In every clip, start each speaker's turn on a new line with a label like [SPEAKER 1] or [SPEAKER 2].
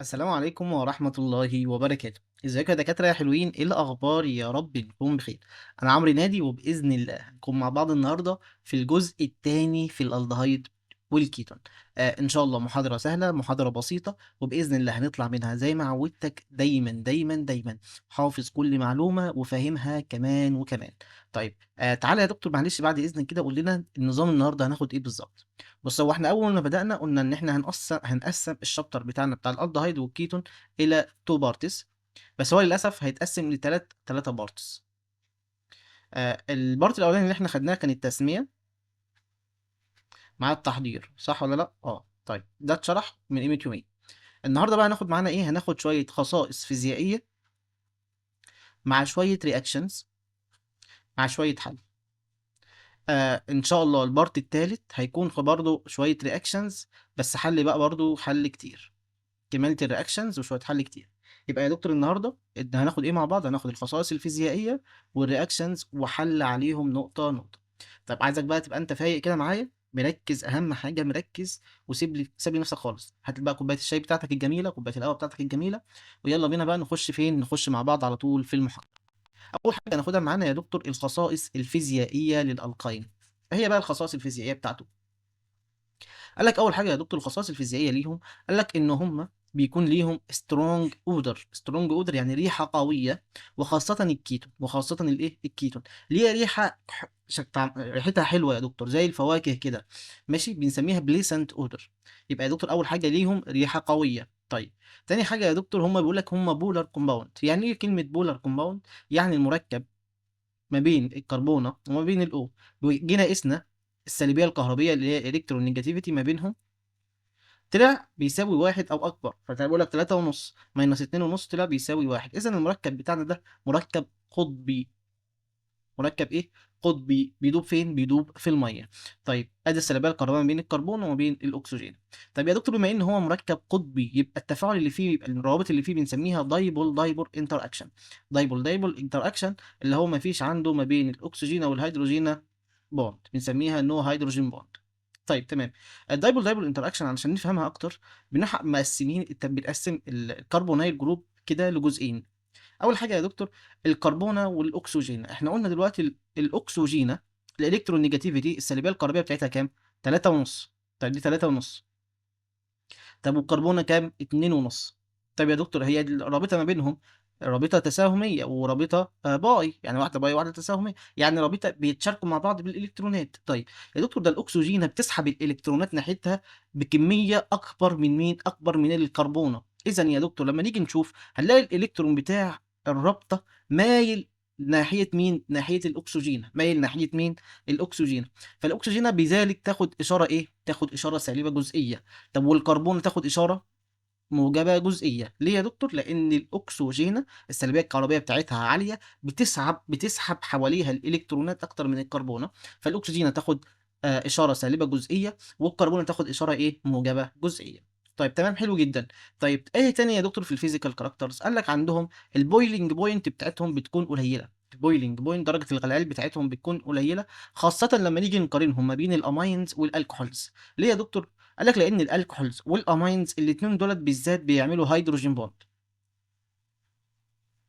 [SPEAKER 1] السلام عليكم ورحمة الله وبركاته. ازيكم يا دكاترة يا حلوين؟ ايه الأخبار؟ يا رب نكون بخير. أنا عمرو نادي، وبإذن الله هنكون مع بعض النهاردة في الجزء الثاني في الألدهيد والكيتون. إن شاء الله محاضرة سهلة، محاضرة بسيطة، وبإذن الله هنطلع منها زي ما عودتك دايما دايما دايما، حافظ كل معلومة وفاهمها كمان وكمان. طيب تعالى يا دكتور، معلش بعد إذنك كده قول لنا النظام النهاردة هناخد إيه بالظبط. بص، هو احنا أول ما بدأنا قلنا إن احنا هنقسم ال chapter بتاعنا بتاع الألدهيد والكيتون إلى 2 parts، بس هو للأسف هيتقسم تلاتة parts. ال part الأولاني اللي احنا خدناه كان التسمية مع التحضير، صح ولا لأ؟ طيب ده اتشرح من قيمة يومين. النهارده بقى هناخد معانا إيه؟ هناخد شوية خصائص فيزيائية مع شوية reactions مع شوية حل. إن شاء الله ال part التالت هيكون في برضه شوية reactions، بس حل بقى برضه حل كتير، كمالة ال reactions وشوية حل كتير. يبقى يا دكتور النهارده هناخد إيه مع بعض؟ هناخد الخصائص الفيزيائية وال reactions وحل عليهم نقطة نقطة. طب عايزك بقى تبقى أنت فايق كده معايا، مركز، أهم حاجة مركز، وسيب لي سيب لي نفسك خالص. هات بقى كوباية الشاي بتاعتك الجميلة، كوباية القهوة بتاعتك الجميلة، ويلا بينا بقى نخش فين؟ نخش مع بعض على طول في المحاضرة. أول حاجة هناخدها معانا يا دكتور الخصائص الفيزيائية للألقين. إيه هي بقى الخصائص الفيزيائية بتاعته؟ قال لك أول حاجة يا دكتور الخصائص الفيزيائية ليهم، قال لك إن هم بيكون ليهم strong odor. strong odor يعني ريحة قوية، وخاصة الكيتون، وخاصة الإيه؟ الكيتون ليه ريحة ريحتها حلوة يا دكتور زي الفواكه كده، ماشي، بنسميها pleasant odor. يبقى يا دكتور أول حاجة ليهم ريحة قوية. طيب تاني حاجة يا دكتور هم بيقول لك هم polar compound. يعني إيه كلمة polar compound؟ يعني المركب ما بين الكربونة وما بين ال O، جينا قسنا السالبية الكهربية اللي هي electronegativity ما بينهم، طلع بيساوي 1 أو أكبر. فتلاقي بيقول لك تلاتة ونص minus اتنين ونص طلع بيساوي 1. إذا المركب بتاعنا ده مركب قطبي. مركب إيه؟ قطبي. بيدوب فين؟ بيدوب في المية. طيب أدي السلبية الكهربائية ما بين الكربون وما بين الأكسجين. طيب يا دكتور بما إن هو مركب قطبي يبقى التفاعل اللي فيه، يبقى الروابط اللي فيه بنسميها dipole dipole interaction. dipole dipole interaction اللي هو ما فيش عنده ما بين الأكسجين والهيدروجين bond، بنسميها no hydrogen bond. طيب تمام. ال dipole dipole interaction علشان نفهمها اكتر بنحق مقسمين، بنقسم ال carbonyl group كده لجزئين. اول حاجه يا دكتور الكربونه والاكسجين. احنا قلنا دلوقتي الاكسجينه ال electronegativity السالبيه الكهربيه بتاعتها كام؟ تلاتة ونص. طيب دي تلاتة ونص. طب والكربونه كام؟ اتنين ونص. طيب يا دكتور هي الرابطه ما بينهم رابطه تساهميه ورابطه، pi، يعني واحده pi وواحده تساهميه، يعني رابطه بيتشاركوا مع بعض بالالكترونات. طيب يا دكتور ده الاكسجين بتسحب الالكترونات ناحيتها بكميه اكبر من مين؟ اكبر من الكربونه. اذا يا دكتور لما نيجي نشوف هنلاقي الالكترون بتاع الرابطه مايل ناحيه مين؟ ناحيه الاكسجين. مايل ناحيه مين؟ الاكسجين. فالاكسجين بذلك تاخد اشاره ايه؟ تاخد اشاره سالبه جزئيه. طب والكربون تاخد اشاره موجبه جزئيه. ليه يا دكتور؟ لان الاكسجين السلبيه الكهربائيه بتاعتها عاليه، بتسحب حواليها الالكترونات اكتر من الكربونه، فالاكسجين تاخد، اشاره سالبه جزئيه، والكربونه تاخد اشاره ايه؟ موجبه جزئيه. طيب تمام، حلو جدا. طيب ايه تاني يا دكتور في ال physical characters؟ قال لك عندهم ال boiling point بتاعتهم بتكون قليله. ال boiling point درجه الغليان بتاعتهم بتكون قليله، خاصه لما نيجي نقارنهم ما بين ال amines وال alcohols. ليه يا دكتور؟ قال لك لان ال alcohols وال amines الاتنين دولت بالذات بيعملوا hydrogen bond،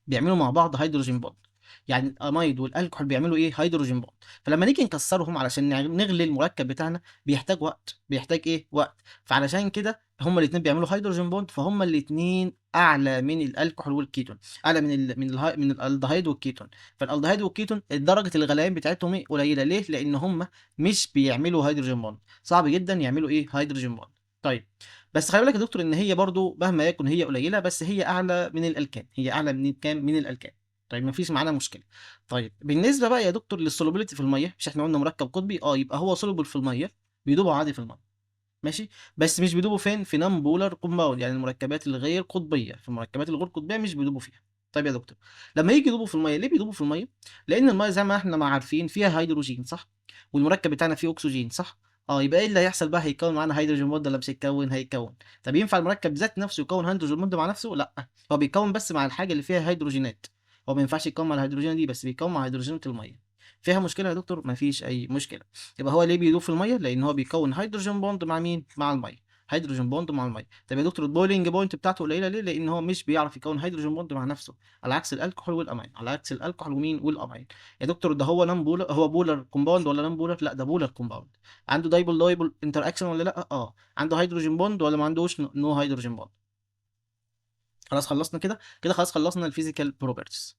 [SPEAKER 1] بيعملوا مع بعض hydrogen bond. يعني ال amide وال alcohol بيعملوا ايه؟ hydrogen bond. فلما نيجي نكسرهم علشان نغلي المركب بتاعنا بيحتاج وقت، بيحتاج ايه؟ وقت. فعلشان كده هما الاتنين بيعملوا hydrogen bond، فهما الاتنين اعلى من الالكحول والكيتون، اعلى من الالدهيد والكيتون. فالالدهيد والكيتون درجه الغليان بتاعتهم ايه؟ قليله. ليه؟ لان هما مش بيعملوا hydrogen bond، صعب جدا يعملوا ايه؟ hydrogen bond. طيب بس خلي بالك يا دكتور ان هي برضو مهما يكن هي قليله، بس هي اعلى من الالكان. هي اعلى من كام؟ من الالكان. طيب مفيش معانا مشكله. طيب بالنسبه بقى يا دكتور لل solubility في الميه، مش احنا قلنا مركب قطبي؟ يبقى هو soluble في الميه، بيدوبوا عادي في الميه، ماشي، بس مش بيدوبوا فين؟ في non polar compound، يعني المركبات الغير قطبيه. في المركبات الغير قطبيه مش بيدوبوا فيها. طيب يا دكتور لما يجي يدوبوا في الميه، ليه بيدوبوا في الميه؟ لان الميه زي ما احنا ما عارفين فيها هيدروجين، صح؟ والمركب بتاعنا فيه اكسجين، صح؟ يبقى ايه اللي هيحصل بقى؟ هيكون معانا hydrogen bond ولا مش هيكون؟ هيكون. طب ينفع المركب ذات نفسه يكون hydrogen bond مع نفسه؟ لا، هو بيكون بس مع الحاجه اللي فيها هيدروجينات. هو ما ينفعش يكون مع الهيدروجين دي، بس بيكون مع هيدروجينات الميه. فيها مشكله يا دكتور؟ مفيش اي مشكله. يبقى هو ليه بيدوب في الميه؟ لان هو بيكون hydrogen bond مع مين؟ مع الميه. hydrogen bond مع المية. طب يا دكتور ال boiling point بتاعته قليله ليه؟ لان هو مش بيعرف يكون hydrogen bond مع نفسه، على عكس الالكحول والامين، على عكس الالكحول ومين؟ والامين. يا دكتور ده هو non polar، هو polar compound ولا non polar؟ لا ده polar compound. عنده dipole dipole interaction ولا لا؟ عنده hydrogen bond ولا ما عندوش؟ no hydrogen bond. خلاص خلصنا كده كده، خلاص خلصنا ال physical properties.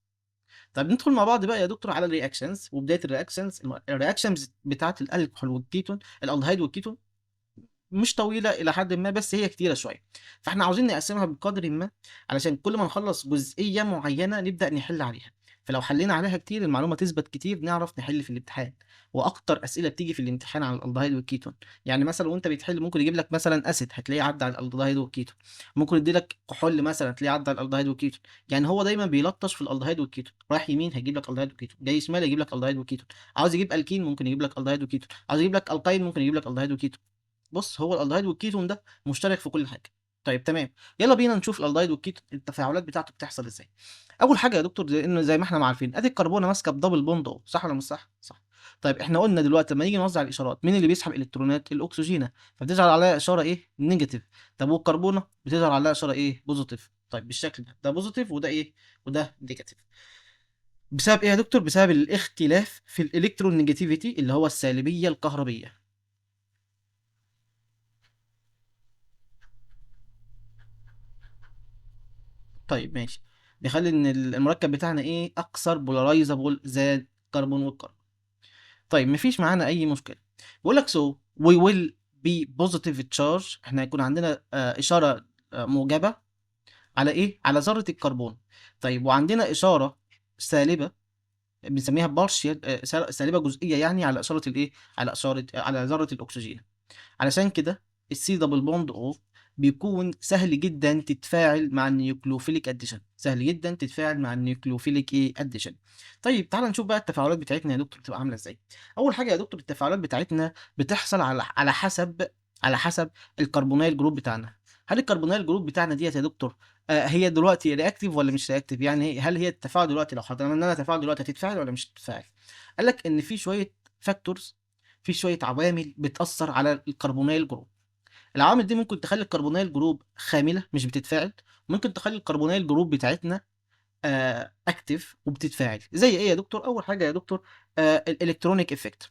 [SPEAKER 1] طب ندخل مع بعض بقى يا دكتور على ال reactions، وبداية ال reactions. ال reactions بتاعه الالكحول والكيتون، الالدهيد والكيتون، مش طويلة الى حد ما، بس هي كتيرة شوية، فاحنا عاوزين نقسمها بقدر ما علشان كل ما نخلص جزئية معينة نبدا نحل عليها. فلو حلينا عليها كتير المعلومة تثبت كتير، نعرف نحل في الامتحان. واكتر اسئلة بتيجي في الامتحان على الالدهيد والكيتون، يعني مثلا وانت بتحل ممكن يجيب لك مثلا acid هتلاقيه عدى على الالدهيد والكيتون، ممكن يدي لك كحول مثلا هتلاقيه عدى على الالدهيد والكيتون. يعني هو دايما بيلطش في الالدهيد والكيتون، رايح يمين هيجيب لك الدهيد وكيتون، جاي شمال هيجيب لك الدهيد وكيتون، عاوز يجيب الكين ممكن يجيب لك الدهيد وكيتون، عاوز يجيب لك alkyne ممكن يجيب لك الدهيد وكيتون. بص هو الالدهيد والكيتون ده مشترك في كل حاجة. طيب تمام، يلا بينا نشوف الالدهيد والكيتون التفاعلات بتاعته بتحصل ازاي. اول حاجة يا دكتور زي انه زي ما احنا ما عارفين ادي الكربونه ماسكه ب double bond اهو، صح ولا مش صح؟ صح. طيب احنا قلنا دلوقتي لما نيجي نوزع الاشارات مين اللي بيسحب الكترونات؟ الاكسجينه، فبتظهر عليها اشارة ايه؟ negative. طب والكربونه بتظهر عليها اشارة ايه؟ positive. طيب بالشكل ده، ده positive وده ايه؟ وده negative. بسبب ايه يا دكتور؟ بسبب الاختلاف في ال electronegativity اللي هو السالبيه الكهربيه. طيب ماشي، بيخلي ان المركب بتاعنا ايه؟ اكثر polarizable than كربون والكربون. طيب مفيش معانا اي مشكلة. بيقول لك so we will be positive charge، احنا هيكون عندنا اشارة موجبه على ايه؟ على ذره الكربون. طيب وعندنا اشارة سالبه بنسميها partial، سالبه جزئية يعني على اشارة الايه؟ على اشارة على ذره الاكسجين. علشان كده ال C double bond O بيكون سهل جدا تتفاعل مع ال nucleophilic addition، سهل جدا تتفاعل مع ال nucleophilic ايه؟ addition. طيب تعال نشوف بقى التفاعلات بتاعتنا يا دكتور بتبقى عامله ازاي. اول حاجة يا دكتور التفاعلات بتاعتنا بتحصل على حسب ال carbonyl group بتاعنا. هل ال carbonyl group بتاعنا ديت يا دكتور هي دلوقتي reactive ولا مش reactive؟ يعني هل هي التفاعل دلوقتي لو حضرنا لها تفاعل دلوقتي هتتفاعل ولا مش هتتفاعل؟ قال لك ان في شوية factors، في شوية عوامل بتاثر على ال carbonyl group. العوامل دي ممكن تخلي ال carbonyl group خامله مش بتتفاعل، ممكن تخلي ال carbonyl group بتاعتنا active وبتتفاعل. زي ايه يا دكتور؟ اول حاجة يا دكتور ال electronic effect.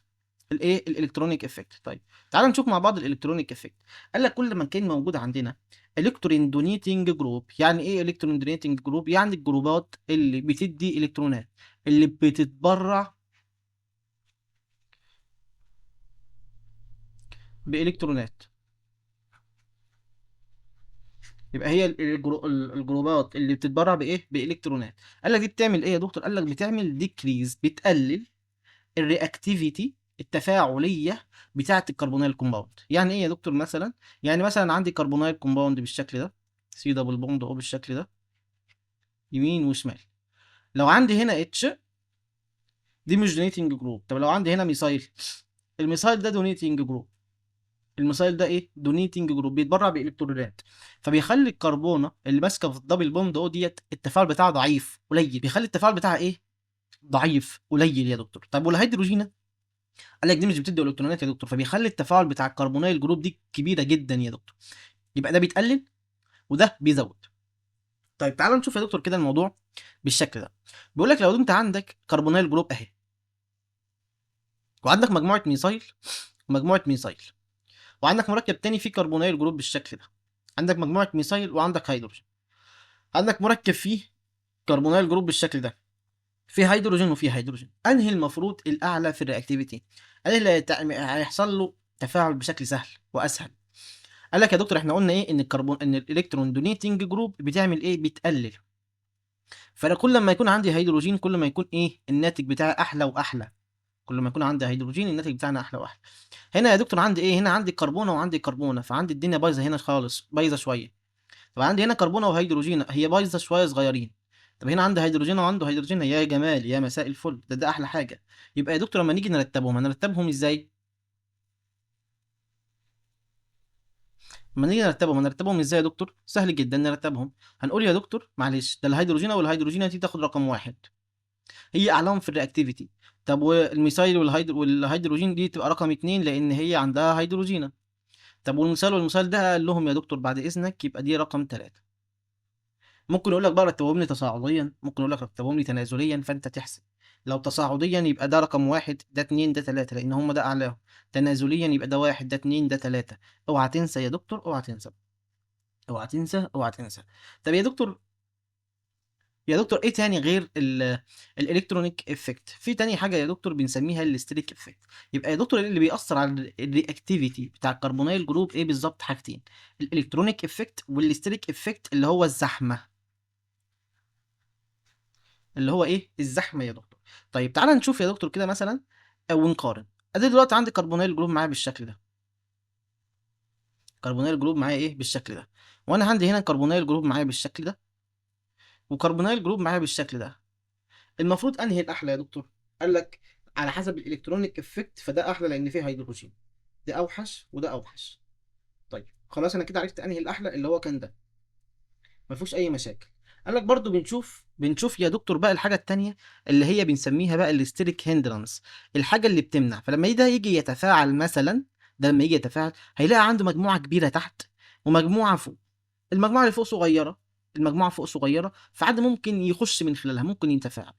[SPEAKER 1] الايه؟ ال electronic effect. طيب تعال نشوف مع بعض ال electronic effect. قال لك كل ما كان موجود عندنا electron donating group. يعني ايه electron donating group؟ يعني الجروبات اللي بتدي الكترونات، اللي بتتبرع بالكترونات. يبقى هي الجروبات اللي بتتبرع بايه؟ بالكترونات. قال لك دي بتعمل ايه يا دكتور؟ قال لك بتعمل decrease، بتقلل ال reactivity التفاعليه بتاعه ال carbonyl compound. يعني ايه يا دكتور مثلا؟ يعني مثلا عندي carbonyl compound بالشكل ده، C double bond O بالشكل ده يمين وشمال. لو عندي هنا H دي مش donating group. طب لو عندي هنا methyl، ال methyl ده donating group. ال methyl ده ايه؟ donating group، بيتبرع بالالكترونات، فبيخلي الكربونه اللي ماسكه في ال double bond O ديت التفاعل بتاعها ضعيف قليل، بيخلي التفاعل بتاعها ايه؟ ضعيف قليل يا دكتور. طب والهيدروجينه؟ قال لك دي مش بتدي الكترونات يا دكتور، فبيخلي التفاعل بتاع ال carbonyl group دي كبيرة جدا يا دكتور. يبقى ده بيتقلل وده بيزود. طيب تعال نشوف يا دكتور كده الموضوع بالشكل ده. بيقول لك لو انت عندك carbonyl group اهي، وعندك مجموعة methyl ومجموعة methyl، وعندك مركب تاني فيه carbonyl group بالشكل ده، عندك مجموعة methyl وعندك هيدروجين، عندك مركب فيه carbonyl group بالشكل ده، فيه هيدروجين وفيه هيدروجين. انهي المفروض الاعلى في ال reactivity؟ انهي اللي هيحصل له تفاعل بشكل سهل واسهل؟ قال لك يا دكتور احنا قلنا ايه؟ ان الكربون، ان ال electron donating group بتعمل ايه؟ بتقلل. فانا كل ما يكون عندي هيدروجين كل ما يكون ايه؟ الناتج بتاعي احلى واحلى. كل ما يكون عندي هيدروجين الناتج بتاعنا احلى واحلى. هنا يا دكتور عندي ايه؟ هنا عندي كربونه وعندي كربونه، فعندي الدنيا بايظة هنا خالص، بايظة شوية. طب عندي هنا كربونه وهيدروجين، هي بايظة شوية صغيرين. طب هنا عندي هيدروجين وعنده هيدروجين، يا جمال يا مساء الفل، ده احلى حاجة. يبقى يا دكتور لما نيجي نرتبهم هنرتبهم ازاي؟ لما نيجي نرتبهم هنرتبهم ازاي يا دكتور؟ سهل جدا نرتبهم. هنقول يا دكتور معلش ده الهيدروجين والهيدروجين دي تاخد رقم 1، هي اعلاهم في ال reactivity. طب وال methyl والهيدروجين دي تبقى رقم 2 لان هي عندها هيدروجينه. طب طب وال methyl وال methyl ده قال لهم يا دكتور بعد اذنك يبقى دي رقم 3. ممكن يقول لك بقى رتبهم لي تصاعديا، ممكن يقول لك رتبهم لي تنازليا، فانت تحسب. لو تصاعديا يبقى ده رقم 1، ده 2، ده 3، لان هم ده اعلاهم. تنازليا يبقى ده 1، ده 2، ده 3. اوعى تنسى يا دكتور، اوعى تنسى، اوعى تنسى، اوعى تنسى. طب يا دكتور، يا دكتور ايه تاني غير ال electronic effect؟ في تاني حاجة يا دكتور بنسميها ال steric effect. يبقى يا دكتور اللي بيأثر على ال reactivity بتاع ال carbonyl group ايه بالظبط؟ حاجتين، ال electronic effect وال steric effect اللي هو الزحمة. اللي هو ايه؟ الزحمة يا دكتور. طيب تعالى نشوف يا دكتور كده مثلا او نقارن. ادي دلوقتي عندي carbonyl group معايا بالشكل ده، carbonyl group معايا ايه بالشكل ده، وانا عندي هنا carbonyl group معايا بالشكل ده، و carbonyl group معايا بالشكل ده. المفروض انهي الاحلى يا دكتور؟ قال لك على حسب ال electronic effect، فده احلى لان فيه هيدروجين، ده اوحش وده اوحش. طيب خلاص انا كده عرفت انهي الاحلى اللي هو كان ده، ما فيهوش اي مشاكل. قال لك برضو بنشوف يا دكتور بقى الحاجة التانية اللي هي بنسميها بقى ال steric hindrance، الحاجة اللي بتمنع. فلما ده يجي يتفاعل مثلا، ده لما يجي يتفاعل هيلاقي عنده مجموعة كبيرة تحت ومجموعة فوق، المجموعة اللي فوق صغيرة، المجموعة فوق صغيرة، فعاد ممكن يخش من خلالها، ممكن يتفاعل.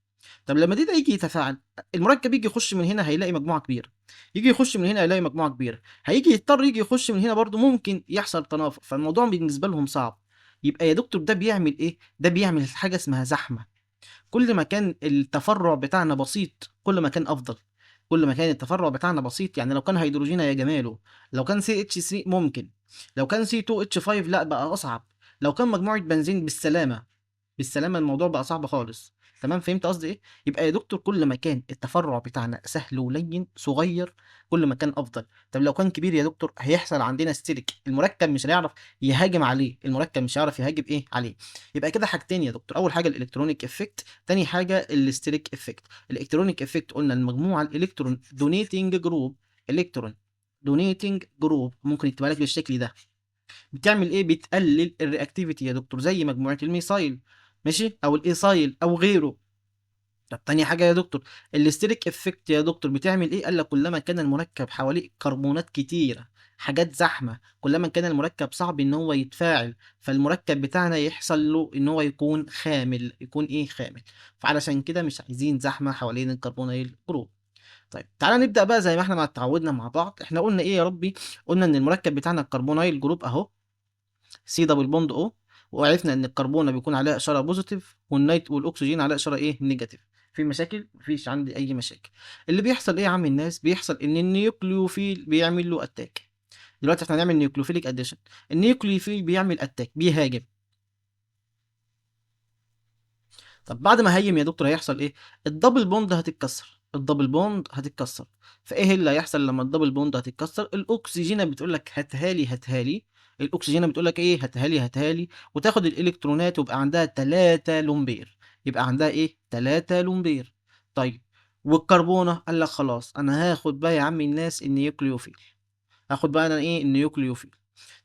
[SPEAKER 1] طب لما ده يجي يتفاعل، المركب يجي يخش من هنا هيلاقي مجموعة كبيرة، يجي يخش من هنا هيلاقي مجموعة كبيرة، هيجي يضطر يجي يخش من هنا برضو، ممكن يحصل تنافر، فالموضوع بالنسبة لهم صعب. يبقى يا دكتور ده بيعمل ايه؟ ده بيعمل حاجة اسمها زحمة. كل ما كان التفرع بتاعنا بسيط كل ما كان افضل، كل ما كان التفرع بتاعنا بسيط. يعني لو كان هيدروجين يا جماله، لو كان CH3 ممكن، لو كان C2H5 لا بقى اصعب، لو كان مجموعة بنزين بالسلامة، بالسلامة الموضوع بقى صعب خالص. تمام، فهمت قصدي ايه؟ يبقى يا دكتور كل ما كان التفرع بتاعنا سهل ولين صغير كل ما كان افضل. طب لو كان كبير يا دكتور هيحصل عندنا steric، المركب مش هيعرف يهاجم عليه، المركب مش هيعرف يهاجم ايه عليه. يبقى كده حاجتين يا دكتور، اول حاجة ال electronic effect، تاني حاجة ال steric effect. ال electronic effect قلنا المجموعة ال electron donating group، electron donating group ممكن يكتبها لك بالشكل ده، بتعمل ايه؟ بتقلل ال reactivity يا دكتور، زي مجموعة ال methyl ماشي، او ال ethyl او غيره. طب تاني حاجة يا دكتور ال steric effect يا دكتور بتعمل ايه؟ قال لك كلما كان المركب حواليه كربونات كتيرة، حاجات زحمة، كلما كان المركب صعب ان هو يتفاعل، فالمركب بتاعنا يحصل له ان هو يكون خامل، يكون ايه؟ خامل. فعلشان كده مش عايزين زحمة حوالين ال carbonyl group. طيب تعالى نبدا بقى زي ما احنا ما اتعودنا مع بعض. احنا قلنا ايه يا ربي؟ قلنا ان المركب بتاعنا ال carbonyl group اهو C double bond O، وعرفنا ان الكربونه بيكون عليها اشارة positive والنيت والاكسجين عليها اشارة ايه؟ negative. في مشاكل؟ مفيش عندي اي مشاكل. اللي بيحصل ايه يا عم الناس؟ بيحصل ان ال nucleophile بيعمل له attack. دلوقتي احنا هنعمل nucleophilic addition، ال nucleophile بيعمل attack، بيهاجم. طب بعد ما هيم يا دكتور هيحصل ايه؟ ال double bond هتتكسر، ال double bond هتتكسر. فايه اللي هيحصل لما ال double bond هتتكسر؟ الاكسجينه بتقول لك هاتها لي هاتها لي، الاكسجينه بتقول لك ايه؟ هاتها لي هاتها لي، وتاخد الالكترونات ويبقى عندها 3 lone pair، يبقى عندها ايه؟ 3 lone pair. طيب والكربونه قال لك خلاص انا هاخد بقى يا عم الناس ال nucleophile، هاخد بقى انا ايه؟ ال nucleophile.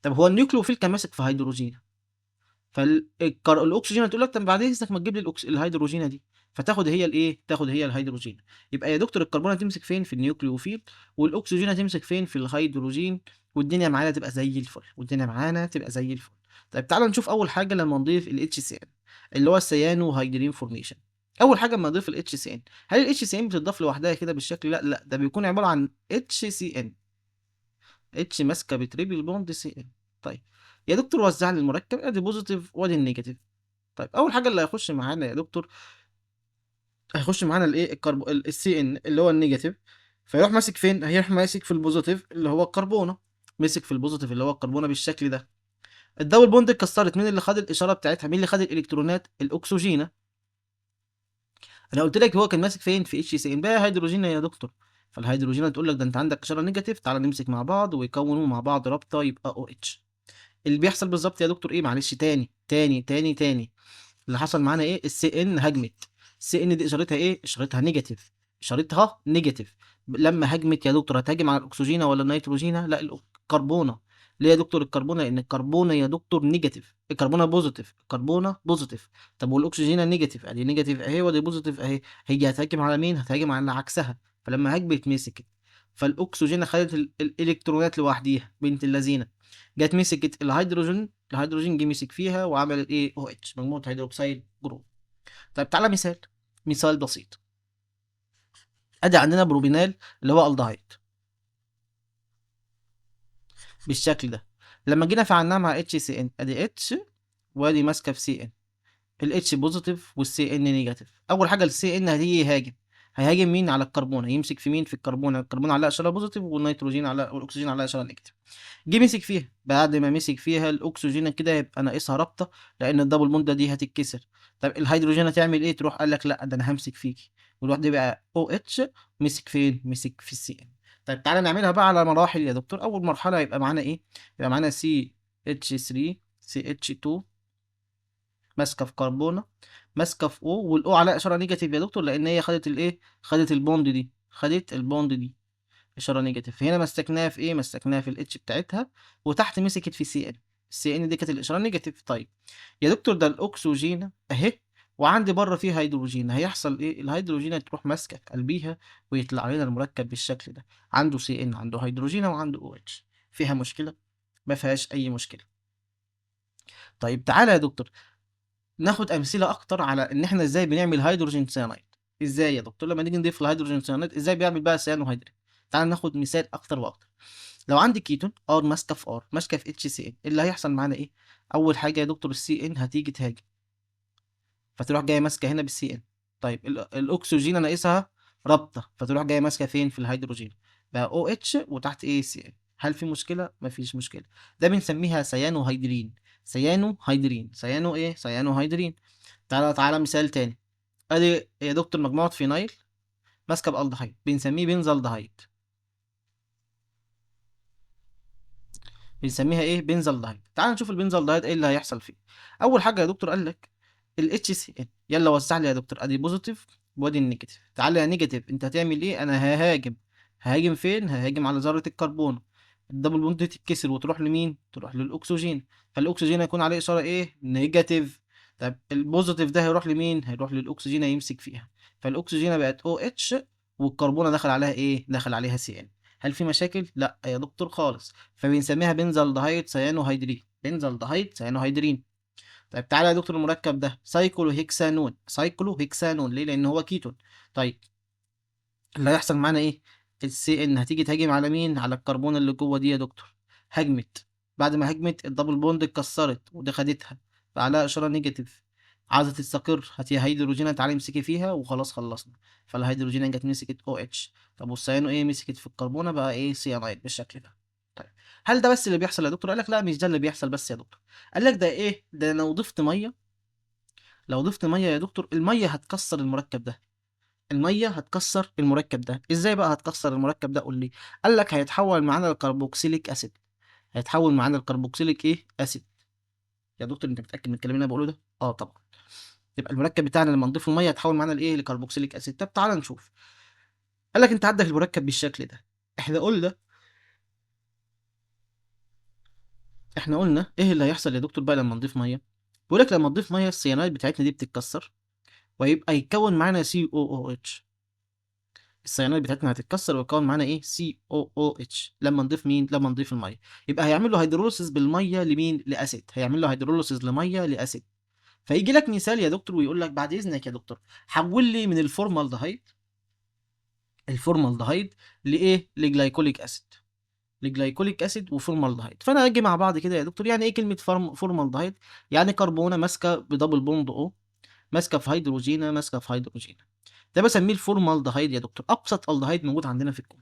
[SPEAKER 1] طب هو ال nucleophile كان ماسك في هيدروجين، فالاكسجين هتقول لك طب بعد اذنك ما تجيب لي الهيدروجينه دي، فتاخد هي الايه؟ تاخد هي الهيدروجين. يبقى يا دكتور الكربونه تمسك فين؟ في ال nucleophile، والاكسجين هتمسك فين؟ في الهيدروجين، والدنيا معانا تبقى زي الفل، والدنيا معانا تبقى زي الفل. طيب تعالى نشوف اول حاجة لما نضيف ال HCN اللي هو ال cyanohydrin formation. اول حاجة لما نضيف ال HCN، هل ال HCN بتضاف لوحدها كده بالشكل؟ لا لا، ده بيكون عبارة عن HCN، H ماسكه ب triple bond CN. طيب يا دكتور وزع لي المركب، ادي positive وادي ال negative. طيب اول حاجة اللي هيخش معانا يا دكتور، هيخش معانا الايه؟ ال CN اللي هو ال negative، فيروح ماسك فين؟ هيروح ماسك في ال positive اللي هو الكربونه، مسك في ال positive اللي هو الكربونه بالشكل ده. ال double bond اتكسرت، مين اللي خد الاشارة بتاعتها؟ مين اللي خد الالكترونات؟ الاكسجينه. انا قلت لك هو كان ماسك فين؟ في HCN بقى هيدروجين يا دكتور، فالهيدروجينه تقول لك ده انت عندك اشارة negative، تعالى نمسك مع بعض ويكونوا مع بعض رابطه يبقى OH. اللي بيحصل بالظبط يا دكتور ايه؟ معلش تاني تاني تاني تاني، اللي حصل معانا ايه؟ ال CN هجمت، ال CN دي اشارتها ايه؟ اشارتها negative، اشارتها negative. لما هجمت يا دكتور هتهاجم على الاكسجينه ولا النيتروجينه؟ لا الكربونه. ليه يا دكتور الكربونه؟ لان الكربونه يا دكتور negative، الكربونه positive، الكربونه positive. طب والاكسجينه negative، ادي negative اهي وادي positive اهي، هي هتهاجم على مين؟ هتهاجم على عكسها، فلما هجمت مسكت. فالاكسجين خدت الالكترونات لوحديها بنت اللذينه، جت مسكت الهيدروجين، الهيدروجين جه مسك فيها وعملت ايه؟ OH، مجموعة hydroxyl group. طيب تعالى مثال، مثال بسيط. ادي عندنا propanal اللي هو الدهايد بالشكل ده، لما جينا فعلناها مع HCN، ادي H وادي ماسكه في CN، ال H positive وال CN negative. اول حاجة ال CN هتيجي يهاجم، هيهاجم مين؟ على الكربون، هيمسك في مين؟ في الكربون، الكربون عليها اشارة positive والنيتروجين على والاكسجين عليها اشارة negative. جه مسك فيها، بعد ما مسك فيها الاكسجين كده يبقى ناقصها رابطه لان ال double bond دي هتتكسر. طب الهيدروجين هتعمل ايه؟ تروح قال لك لا ده انا همسك فيكي، والواحد يبقى OH مسك فين؟ مسك في ال CN. طيب تعالى نعملها بقى على مراحل يا دكتور. اول مرحلة يبقى معانا ايه؟ يبقى معانا CH3 CH2 ماسكه في كربونه، ماسكه في O، وال O عليها اشارة negative يا دكتور لان هي خدت الايه؟ خدت ال bond دي، خدت ال bond دي اشارة negative. هنا مسكناها في ايه؟ مسكناها في ال H بتاعتها، وتحت مسكت في CN، ال CN دي كانت الاشارة negative. طيب يا دكتور ده الاكسجين اهي وعندي بره فيه هيدروجين، هيحصل ايه؟ الهيدروجين تروح ماسكه في قلبيها ويطلع لنا المركب بالشكل ده، عنده CN، عنده هيدروجين وعنده OH. فيها مشكلة؟ ما فيهاش اي مشكلة. طيب تعالى يا دكتور ناخد امثلة اكتر على ان احنا ازاي بنعمل hydrogen cyanide. ازاي يا دكتور لما نيجي نضيف ال hydrogen cyanide ازاي بيعمل بقى cyanohydrin؟ تعالى ناخد مثال اكتر واكتر. لو عندي كيتون R ماسكه في R ماسكه في HCN، اللي هيحصل معانا ايه؟ اول حاجة يا دكتور ال CN هتيجي تهاجم، فتروح جاية ماسكه هنا بال CN. طيب الاكسجين ناقصها رابطه، فتروح جاية ماسكه فين؟ في الهيدروجين، بقى OH وتحت ايه؟ CN. هل في مشكلة؟ مفيش مشكلة. ده بنسميها cyanohydrin، cyanohydrin، cyano ايه؟ cyanohydrin. تعالى مثال تاني. ادي يا دكتور مجموعة phenyl ماسكه بالدهايد، بنسميه benzaldehyde، بنسميها ايه؟ benzaldehyde. تعال نشوف ال benzaldehyde ايه اللي هيحصل فيه. اول حاجة يا دكتور قال لك ال HCN، يلا وزع لي يا دكتور، ادي positive وادي ال negative. تعالى يا negative، انت هتعمل ايه؟ انا ههاجم. ههاجم فين؟ ههاجم على ذره الكربون. ال double bond تتكسر وتروح لمين؟ تروح للاكسجين، فالاكسجين هيكون عليه اشارة ايه؟ negative. طب ال positive ده هيروح لمين؟ هيروح للاكسجين هيمسك فيها، فالاكسجين بقت OH والكربونه دخل عليها ايه؟ دخل عليها CN. هل في مشاكل؟ لا يا دكتور خالص. فبنسميها benzaldehyde cyanohydrin، benzaldehyde cyanohydrin. طيب تعالى يا دكتور المركب ده cyclohexanone، cyclohexanone ليه؟ لان هو كيتون. طيب اللي هيحصل معانا ايه؟ ال CN هتيجي تهاجم على مين؟ على الكربون اللي جوه دي يا دكتور. هجمت، بعد ما هجمت ال double bond اتكسرت ودي خدتها فعليها اشارة negative، عايزه تستقر، هاتي هيدروجين تعالي امسكي فيها وخلاص خلصنا. فالهيدروجين جت مسكت OH. طب وال cyano ايه؟ مسكت في الكربونه بقى ايه؟ سيانايد بالشكل ده. طيب هل ده بس اللي بيحصل يا دكتور؟ قال لك لا مش ده اللي بيحصل بس يا دكتور. قال لك ده ايه؟ ده لو ضفت مية، لو ضفت مية يا دكتور المية هتكسر المركب ده، المية هتكسر المركب ده. ازاي بقى هتكسر المركب ده؟ قول لي. قال لك هيتحول معانا ل carboxylic acid، هيتحول معانا الكربوكسيليك ايه؟ acid. يا دكتور انت متاكد من الكلام اللي انا بقوله ده؟ اه طبعا. يبقى المركب بتاعنا لما نضيف المية هيتحول معانا لايه؟ ل carboxylic acid. طب تعالى نشوف. قال لك انت عندك المركب بالشكل ده، احنا قلنا ايه اللي هيحصل يا دكتور بقى لما نضيف مية؟ بيقول لك لما نضيف مية السيانايد بتاعتنا دي بتتكسر ويبقى يتكون معانا سي او او اتش. السيانايد بتاعتنا هتتكسر ويتكون معانا ايه؟ COOH لما نضيف مين؟ لما نضيف المية. يبقى هيعمل له hydrolysis بالمية لمين؟ ل acid. هيعمل له hydrolysis لمية ل acid. فيجي لك مثال يا دكتور ويقول لك بعد اذنك يا دكتور حول لي من الفورمالدهايد، الفورمالدهايد لايه؟ ل glycolic acid، ل glycolic acid و formaldehyde. فانا اجي مع بعض كده يا دكتور. يعني ايه كلمة فورمالدهايد؟ يعني كربونه ماسكه ب double bond O، ماسكه في هيدروجينه، ماسكه في هيدروجينه. ده بسميه الفورمالدهايد يا دكتور، ابسط الدهايد موجود عندنا في الكون.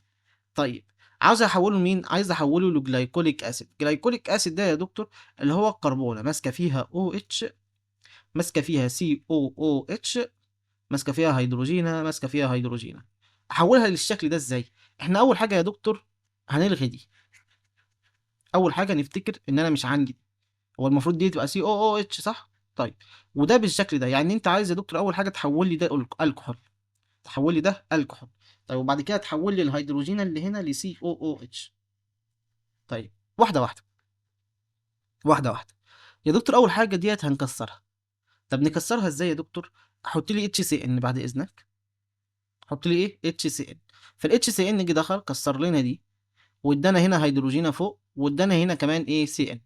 [SPEAKER 1] طيب عاوز احوله لمين؟ عايز احوله ل glycolic acid. glycolic acid ده يا دكتور اللي هو الكربونه ماسكه فيها OH، ماسكه فيها COOH، ماسكه فيها هيدروجينه، ماسكه فيها هيدروجينه. احولها للشكل ده ازاي؟ احنا اول حاجة يا دكتور هنلغي دي. اول حاجة نفتكر ان انا مش عندي دي، هو المفروض دي تبقى COOH صح؟ طيب وده بالشكل ده، يعني انت عايز يا دكتور اول حاجة تحول لي ده الكحول، تحول لي ده الكحول. طيب وبعد كده تحول لي الهيدروجين اللي هنا ل COOH. طيب واحدة واحدة، واحدة واحدة يا دكتور. اول حاجة ديت هنكسرها. طب نكسرها ازاي يا دكتور؟ حط لي HCN بعد اذنك، حط لي ايه؟ HCN. فال HCN جه دخل كسر لنا دي، وادانا هنا هيدروجينه فوق، وادانا هنا كمان ايه CN.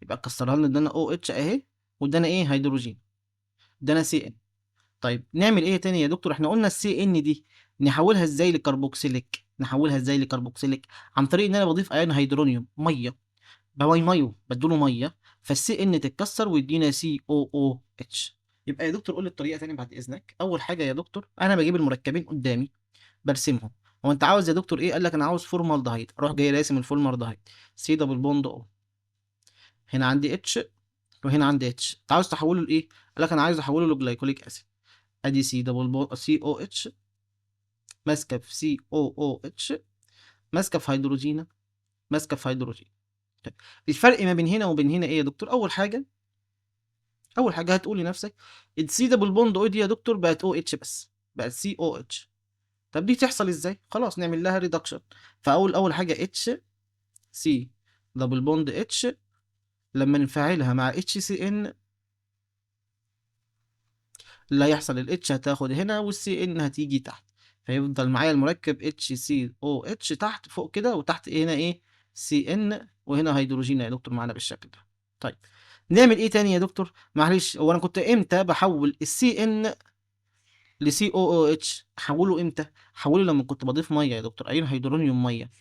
[SPEAKER 1] يبقى كسرها لنا، ادانا OH اهي، وادانا ايه هيدروجين، ادانا CN. طيب نعمل ايه تاني يا دكتور؟ احنا قلنا ال CN دي نحولها ازاي لكربوكسيليك؟ نحولها ازاي لكربوكسيليك؟ عن طريق ان انا بضيف ايون hydronium، مية، بواي مية، بديله مية، فال CN تتكسر ويدينا COOH. يبقى يا دكتور قول لي الطريقة تاني بعد اذنك. اول حاجة يا دكتور انا بجيب المركبين قدامي برسمهم. هو انت عاوز يا دكتور ايه؟ قال لك انا عاوز فورمالدهيد. اروح جاي راسم ال formaldehyde، C double bond O، هنا عندي H وهنا عندي H. انت عاوز تحوله لايه؟ قال لك انا عايز احوله ل glycolic acid. ادي C double bond COH ماسكه في COOH ماسكه في هيدروجينه ماسكه في هيدروجين. طيب الفرق ما بين هنا وبين هنا ايه يا دكتور؟ اول حاجة هتقول لنفسك ال C double bond O دي يا دكتور بقت OH بس، بقت COH. طب دي تحصل ازاي؟ خلاص نعمل لها reduction. فاول حاجة H C double bond H لما نفعلها مع HCN اللي هيحصل ال H هتاخد هنا وال CN هتيجي تحت، فيفضل معايا المركب HCOH تحت فوق كده، وتحت هنا ايه CN، وهنا هيدروجين يا دكتور معانا بالشكل ده. طيب نعمل ايه تاني يا دكتور؟ معلش هو انا كنت امتى بحول ال CN ل COOH؟ احوله امتى؟ احوله لما كنت بضيف مية يا دكتور، ايون hydronium مية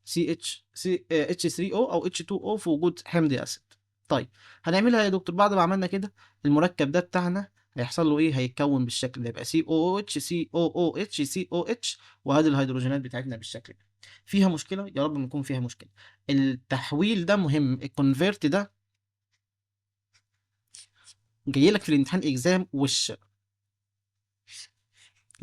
[SPEAKER 1] CH C H3O او H2O في وجود حمض acid. طيب هنعملها يا دكتور بعد ما عملنا كده المركب ده بتاعنا هيحصل له ايه؟ هيتكون بالشكل ده، يبقى COOH COOH COH، وهذه الهيدروجينات بتاعتنا بالشكل ده. فيها مشكلة؟ يا رب ما يكون فيها مشكلة. التحويل ده مهم، ال convert ده جاي لك في الامتحان exam وش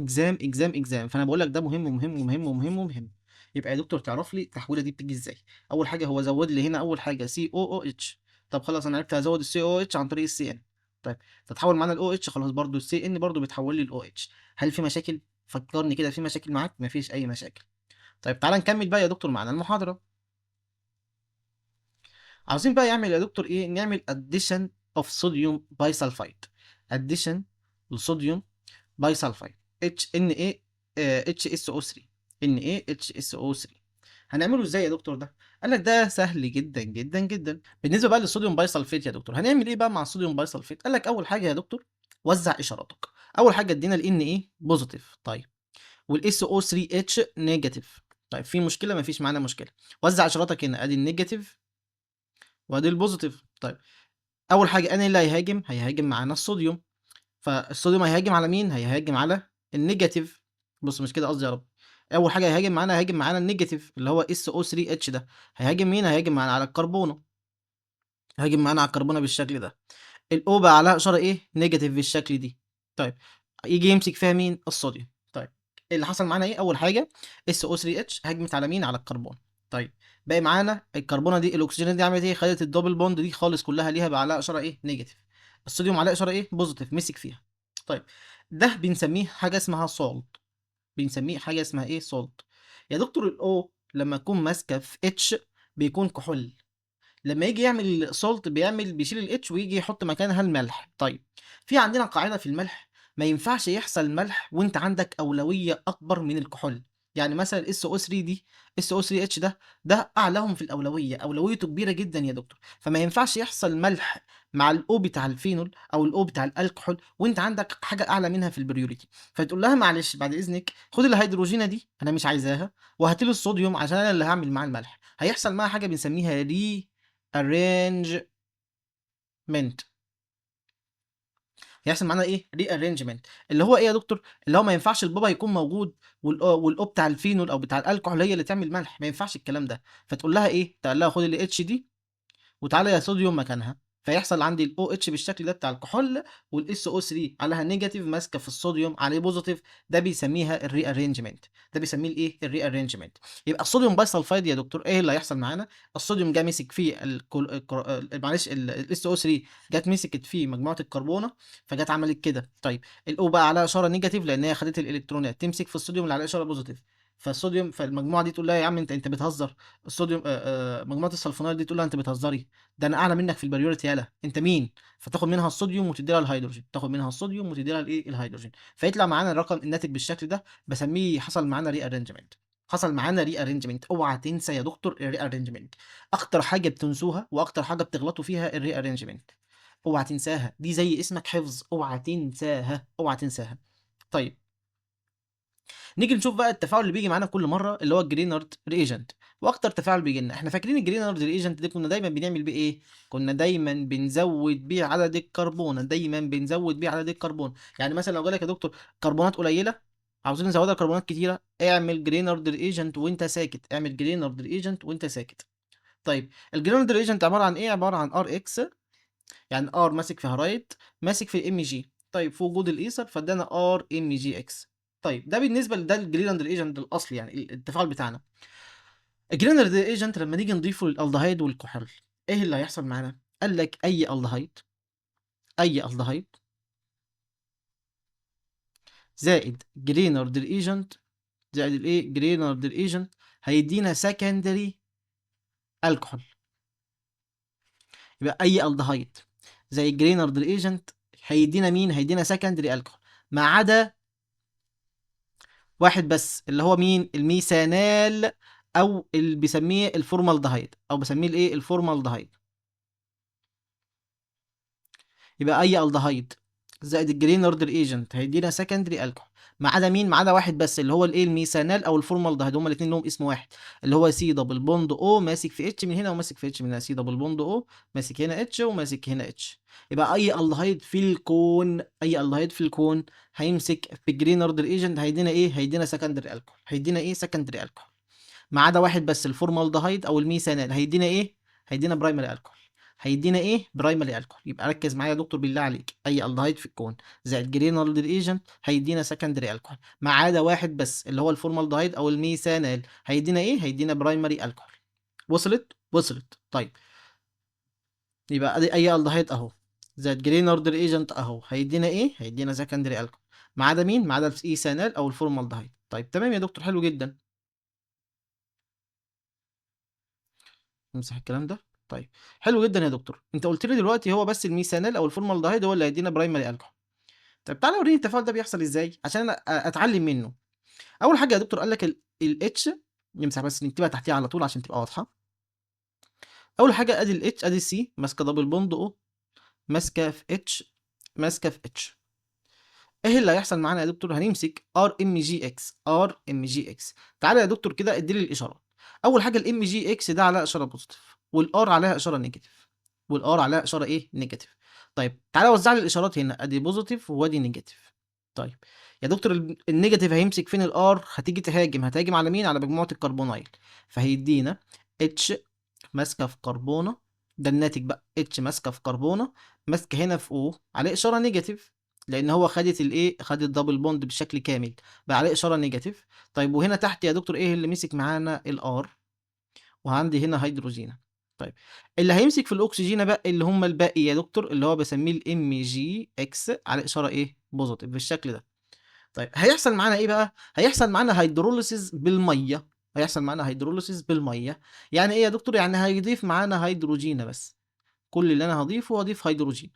[SPEAKER 1] exam exam exam، فانا بقول لك ده مهم مهم مهم مهم مهم. يبقى يا دكتور تعرف لي التحويله دي بتيجي ازاي؟ اول حاجة هو زود لي هنا اول حاجة COOH. طب خلاص انا عرفت هزود ال COOH عن طريق ال CN. طيب تتحول معانا ال OH، خلاص برضو ال CN برضو بتحول لي ال OH. هل في مشاكل؟ فكرني كده، في مشاكل معاك؟ مفيش اي مشاكل. طيب تعالى نكمل بقى يا دكتور معانا المحاضرة. عاوزين بقى يعمل يا دكتور ايه؟ نعمل addition of sodium bisulfite، addition ل sodium bisulfite H N A H S O 3 N A H S O 3. هنعمله ازاي يا دكتور ده؟ قال لك ده سهل جدا جدا جدا. بالنسبة بقى لل sodium bisulfate يا دكتور هنعمل ايه بقى مع ال sodium bisulfate؟ قال لك اول حاجة يا دكتور وزع اشاراتك. اول حاجة ادينا ال Na positive، طيب وال SO 3 H negative. طيب في مشكلة؟ مفيش معانا مشكلة. وزع اشاراتك هنا، ادي ال negative وادي ال positive. طيب اول حاجة انا اللي هيهاجم، هيهاجم معانا الصوديوم، فالصوديوم هيهاجم على مين؟ هيهاجم على ال negative. بص مش كده قصدي يا رب. اول حاجة هيهاجم معانا، هيهاجم معانا ال negative اللي هو SO 3 H ده، هيهاجم مين؟ هيهاجم معانا على الكربونه، هيهاجم معانا على الكربونه بالشكل ده. ال O بقى عليها اشارة ايه؟ negative بالشكل دي. طيب يجي يمسك فيها مين؟ الصوديوم. طيب اللي حصل معانا ايه؟ اول حاجة SO 3 H هاجمت على مين؟ على الكربون. طيب باقي معانا الكربونه دي، الاكسجين دي عملت ايه؟ خدت ال double bond دي خالص كلها ليها بقى عليها اشارة ايه؟ negative. الصوديوم عليه اشارة ايه؟ positive، مسك فيها. طيب ده بنسميه حاجة اسمها salt، بنسميه حاجة اسمها ايه؟ salt. يا دكتور ال O لما تكون ماسكه في H بيكون كحول، لما يجي يعمل salt بيعمل بيشيل ال H ويجي يحط مكانها الملح. طيب في عندنا قاعدة في الملح، ما ينفعش يحصل ملح وانت عندك اولوية اكبر من الكحول. يعني مثلا SO 3 دي، SO 3 H ده اعلاهم في الاولوية، اولويته كبيرة جدا يا دكتور، فما ينفعش يحصل ملح مع ال O بتاع الفينول او ال O بتاع الكحول وانت عندك حاجة اعلى منها في ال priority. فتقول لها معلش بعد اذنك خد الهيدروجينه دي انا مش عايزاها، وهات لي الصوديوم عشان انا اللي هعمل معاه الملح. هيحصل معاها حاجة بنسميها rearrangement. هيحصل معانا ايه؟ rearrangement، اللي هو ايه يا دكتور؟ اللي هو ما ينفعش البابا يكون موجود وال O بتاع الفينول او بتاع الكحول هي اللي تعمل ملح، ما ينفعش الكلام ده. فتقول لها ايه؟ تقول لها خد ال H دي وتعالى يا صوديوم مكانها، فيحصل عندي ال OH بالشكل ده بتاع الكحول، وال SO 3 عليها negative ماسكه في الصوديوم عليه positive، ده بيسميها ال rearrangement، ده بيسميه الايه؟ ال rearrangement. يبقى ال sodium bisulfide يا دكتور ايه اللي هيحصل معانا؟ الصوديوم جه مسك فيه معلش ال SO 3 جت مسكت فيه مجموعة الكربونه، فجت عملت كده. طيب ال O بقى عليها اشارة negative لان هي خدت الالكترونات، تمسك في الصوديوم اللي عليه اشارة positive، فالصوديوم، فالمجموعه دي تقول لها يا عم انت بتهزر، الصوديوم مجموعة السلفونيل دي تقول لها انت بتهزري، ده انا اعلى منك في ال priority، يالا انت مين؟ فتاخد منها الصوديوم وتدي لها الهيدروجين، تاخد منها الصوديوم وتدي لها الايه؟ الهيدروجين. فيطلع معانا الرقم الناتج بالشكل ده، بسميه حصل معانا rearrangement. حصل معانا rearrangement. اوعى تنسى يا دكتور ال rearrangement، اكتر حاجة بتنسوها واكتر حاجة بتغلطوا فيها ال rearrangement، اوعى تنساها، دي زي اسمك حفظ، اوعى تنساها، اوعى تنساها. طيب نيجي نشوف بقى التفاعل اللي بيجي معانا كل مرة اللي هو ال Grignard reagent، واكتر تفاعل بيجي لنا، احنا فاكرين ال Grignard reagent ده كنا دايما بنعمل بيه ايه؟ كنا دايما بنزود بيه عدد الكربون، دايما بنزود بيه عدد الكربون. يعني مثلا لو جالك يا دكتور كربونات قليله عاوزين نزودها كربونات كتيرة، اعمل Grignard reagent وانت ساكت، اعمل Grignard reagent وانت ساكت. طيب ال Grignard reagent عبارة عن ايه؟ عبارة عن R X، يعني R ماسك في halide ماسك في Mg. طيب في وجود الايثر فادانا R Mg X. طيب ده بالنسبة لده ال Grignard reagent الاصلي، يعني التفاعل بتاعنا. ال Grignard reagent لما نيجي نضيفه للالدهايد والكحول ايه اللي هيحصل معانا؟ قال لك اي الدهايد، اي الدهايد زائد Grignard reagent زائد الايه؟ Grignard reagent هيدينا secondary alcohol. يبقى اي الدهايد زي ال Grignard reagent هيدينا مين؟ هيدينا secondary alcohol، ما عدا واحد بس اللي هو مين؟ الميثانال، او اللي بيسميه الفورمالدهايد، او بسميه الايه؟ الفورمالدهايد. يبقى اي الدهايد زائد ال Grignard reagent هيدينا secondary alcohol، ما عدا مين؟ ما عدا واحد بس اللي هو الايه؟ الميثانال او الفورمالدهايد، هما الاثنين لهم اسم واحد اللي هو C double bond O ماسك في H من هنا وماسك في H من هنا، C double bond O ماسك هنا H وماسك هنا H. يبقى اي الدهايد في الكون، اي الدهايد في الكون هيمسك في ال Grignard reagent هيدينا ايه؟ هيدينا secondary alcohol، هيدينا ايه؟ secondary alcohol، ما عدا واحد بس الفورمالدهايد او الميثانال هيدينا ايه؟ هيدينا primary alcohol، هيدينا ايه؟ primary alcohol. يبقى ركز معايا يا دكتور بالله عليك، اي الدهايد في الكون زائد Grignard reagent هيدينا secondary alcohol، ما عدا واحد بس اللي هو الفورمالدهايد او الميثانال هيدينا ايه؟ هيدينا primary alcohol. وصلت؟ وصلت. طيب يبقى ادي اي الدهايد اهو زائد Grignard reagent اهو هيدينا ايه؟ هيدينا secondary alcohol، ما عدا مين؟ ما عدا الايثانال او الفورمالدهايد. طيب تمام يا دكتور، حلو جدا. نمسح الكلام ده. طيب حلو جدا يا دكتور، انت قلت لي دلوقتي هو بس الميثانال او الفورمالدهايد هو اللي هيدينا primary alcohol. طيب تعالى وريني التفاعل ده بيحصل ازاي عشان انا اتعلم منه. اول حاجة يا دكتور قال لك ال H، نمسح بس نكتبها تحتيها على طول عشان تبقى واضحة. اول حاجة ادي ال H، ادي C ماسكه double bond O ماسكه في H ماسكه في H. ايه اللي هيحصل معانا يا دكتور؟ هنمسك ار ام جي اكس، ار ام جي اكس. تعالى يا دكتور كده ادي لي الاشارات. اول حاجة ال Mg X ده عليها اشارة positive، وال R عليها اشارة negative، وال R عليها اشارة ايه؟ negative. طيب تعالى وزع لي الاشارات هنا، ادي positive وادي negative. طيب يا دكتور ال negative هيمسك فين ال R؟ هتيجي تهاجم، هتهاجم على مين؟ على مجموعة الكربونايل، فهيدينا H ماسكه في كربونه، ده الناتج بقى، H ماسكه في كربونه ماسكه هنا في O عليه اشارة negative، لان هو خدت الايه؟ خدت double bond بشكل كامل، بقى عليه اشارة negative. طيب وهنا تحت يا دكتور ايه اللي مسك معانا؟ ال R، وعندي هنا هيدروجين. طيب اللي هيمسك في الاكسجين بقى اللي هم الباقي يا دكتور اللي هو بسميه ال Mg X على اشارة ايه؟ positive بالشكل ده. طيب هيحصل معانا ايه بقى؟ هيحصل معانا hydrolysis بالمية، هيحصل معانا hydrolysis بالمية. يعني ايه يا دكتور؟ يعني هيضيف معانا هيدروجين بس، كل اللي انا هضيفه هضيف هيدروجين.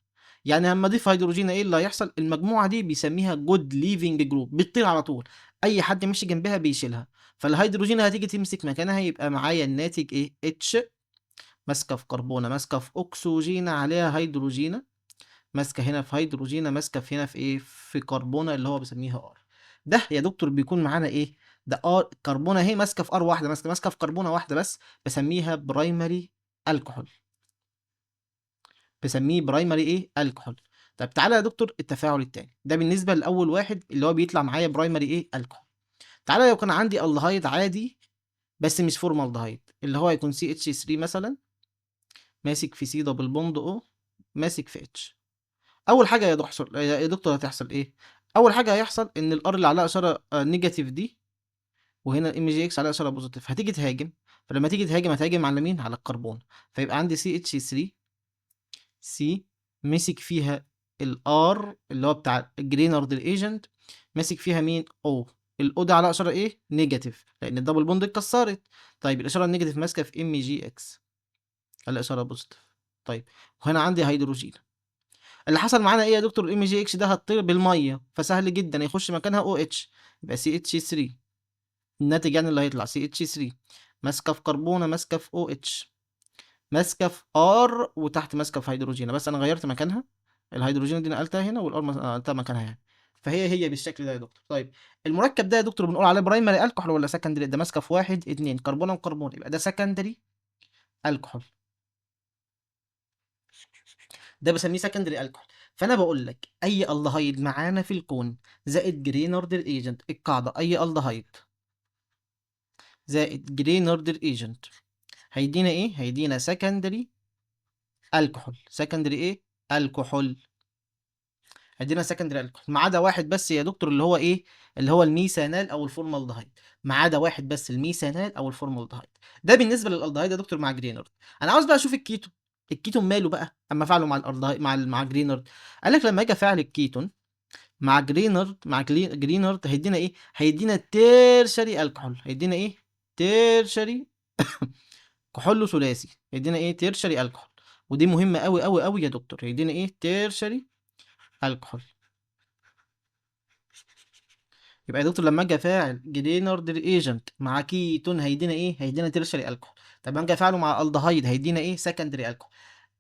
[SPEAKER 1] يعني لما اضيف هيدروجين ايه اللي هيحصل؟ المجموعة دي بيسميها good leaving group، بتطير على طول، اي حد ماشي جنبها بيشيلها، فالهيدروجين هتيجي تمسك مكانها، يبقى معايا الناتج ايه؟ H ماسكه في كربونه ماسكه في اكسجين عليها هيدروجين، ماسكه هنا في هيدروجين ماسكه في هنا في ايه؟ في كربونه اللي هو بيسميها R. ده يا دكتور بيكون معانا ايه؟ ده R كربونه اهي ماسكه في R واحدة، ماسكه في كربونه واحدة بس، بسميها primary alcohol، بسميه primary ايه؟ الكحول. طب تعالى يا دكتور التفاعل التاني ده بالنسبة لاول واحد اللي هو بيطلع معايا primary ايه؟ الكحول. تعالى لو كان عندي الدهايد عادي بس مش فورمالدهايد، اللي هو هيكون CH 3 مثلا ماسك في C double bond O ماسك في H. اول حاجة يا دكتور هتحصل ايه؟ اول حاجة هيحصل ان ال R اللي عليها اشارة negative دي، وهنا ال Mg X عليها اشارة positive، هتيجي تهاجم. فلما تيجي تهاجم هتهاجم على مين؟ على الكربون. فيبقى عندي CH 3 C مسك فيها ال R اللي هو بتاع ال Grignard reagent، ماسك فيها مين؟ O. ال O ده على اشارة ايه؟ negative، لان ال double bond اتكسرت. طيب الاشارة ال negative ماسكه في MgX، الاشارة positive. طيب وهنا عندي هيدروجين. اللي حصل معانا ايه يا دكتور؟ ال MgX ده هتطير بالمية، فسهل جدا يخش مكانها OH، يبقى CH3. الناتج يعني اللي هيطلع CH3 ماسكه في كربونه، ماسكه في OH، ماسكه في R، وتحت ماسكه في هيدروجين، بس انا غيرت مكانها، الهيدروجين دي نقلتها هنا وال R نقلتها مكانها يعني، فهي هي بالشكل ده يا دكتور. طيب المركب ده يا دكتور بنقول عليه primary alcohol ولا secondary؟ ده ماسكه في 1 2 كربونه وكربون، يبقى ده secondary alcohol، ده بسميه secondary alcohol. فانا بقول لك اي الدهايد معانا في الكون زائد Grignard reagent، القاعدة اي الدهايد زائد Grignard reagent هيدينا ايه؟ هيدينا secondary alcohol. secondary ايه؟ الكحول. هيدينا secondary alcohol، ما عدا واحد بس يا دكتور اللي هو ايه؟ اللي هو الميثانال او الفورمالدهايد. ما عدا واحد بس، الميثانال او الفورمالدهايد. ده بالنسبة للالدهايد يا دكتور مع Grignard. انا عاوز بقى اشوف الكيتون، الكيتون ماله بقى اما فعله مع الالدهايد مع Grignard؟ قال لك لما اجي افعل الكيتون مع Grignard، مع Grignard هيدينا ايه؟ هيدينا tertiary alcohol. هيدينا ايه؟ tertiary كحول ثلاثي. هيدينا ايه؟ tertiary alcohol. ودي مهمة قوي قوي قوي يا دكتور. هيدينا ايه؟ tertiary alcohol. يبقى يا دكتور لما اجي افاعل Grignard reagent مع كيتون هيدينا ايه؟ هيدينا tertiary alcohol. طب لما اجي افاعله مع الدهايد هيدينا ايه؟ secondary alcohol.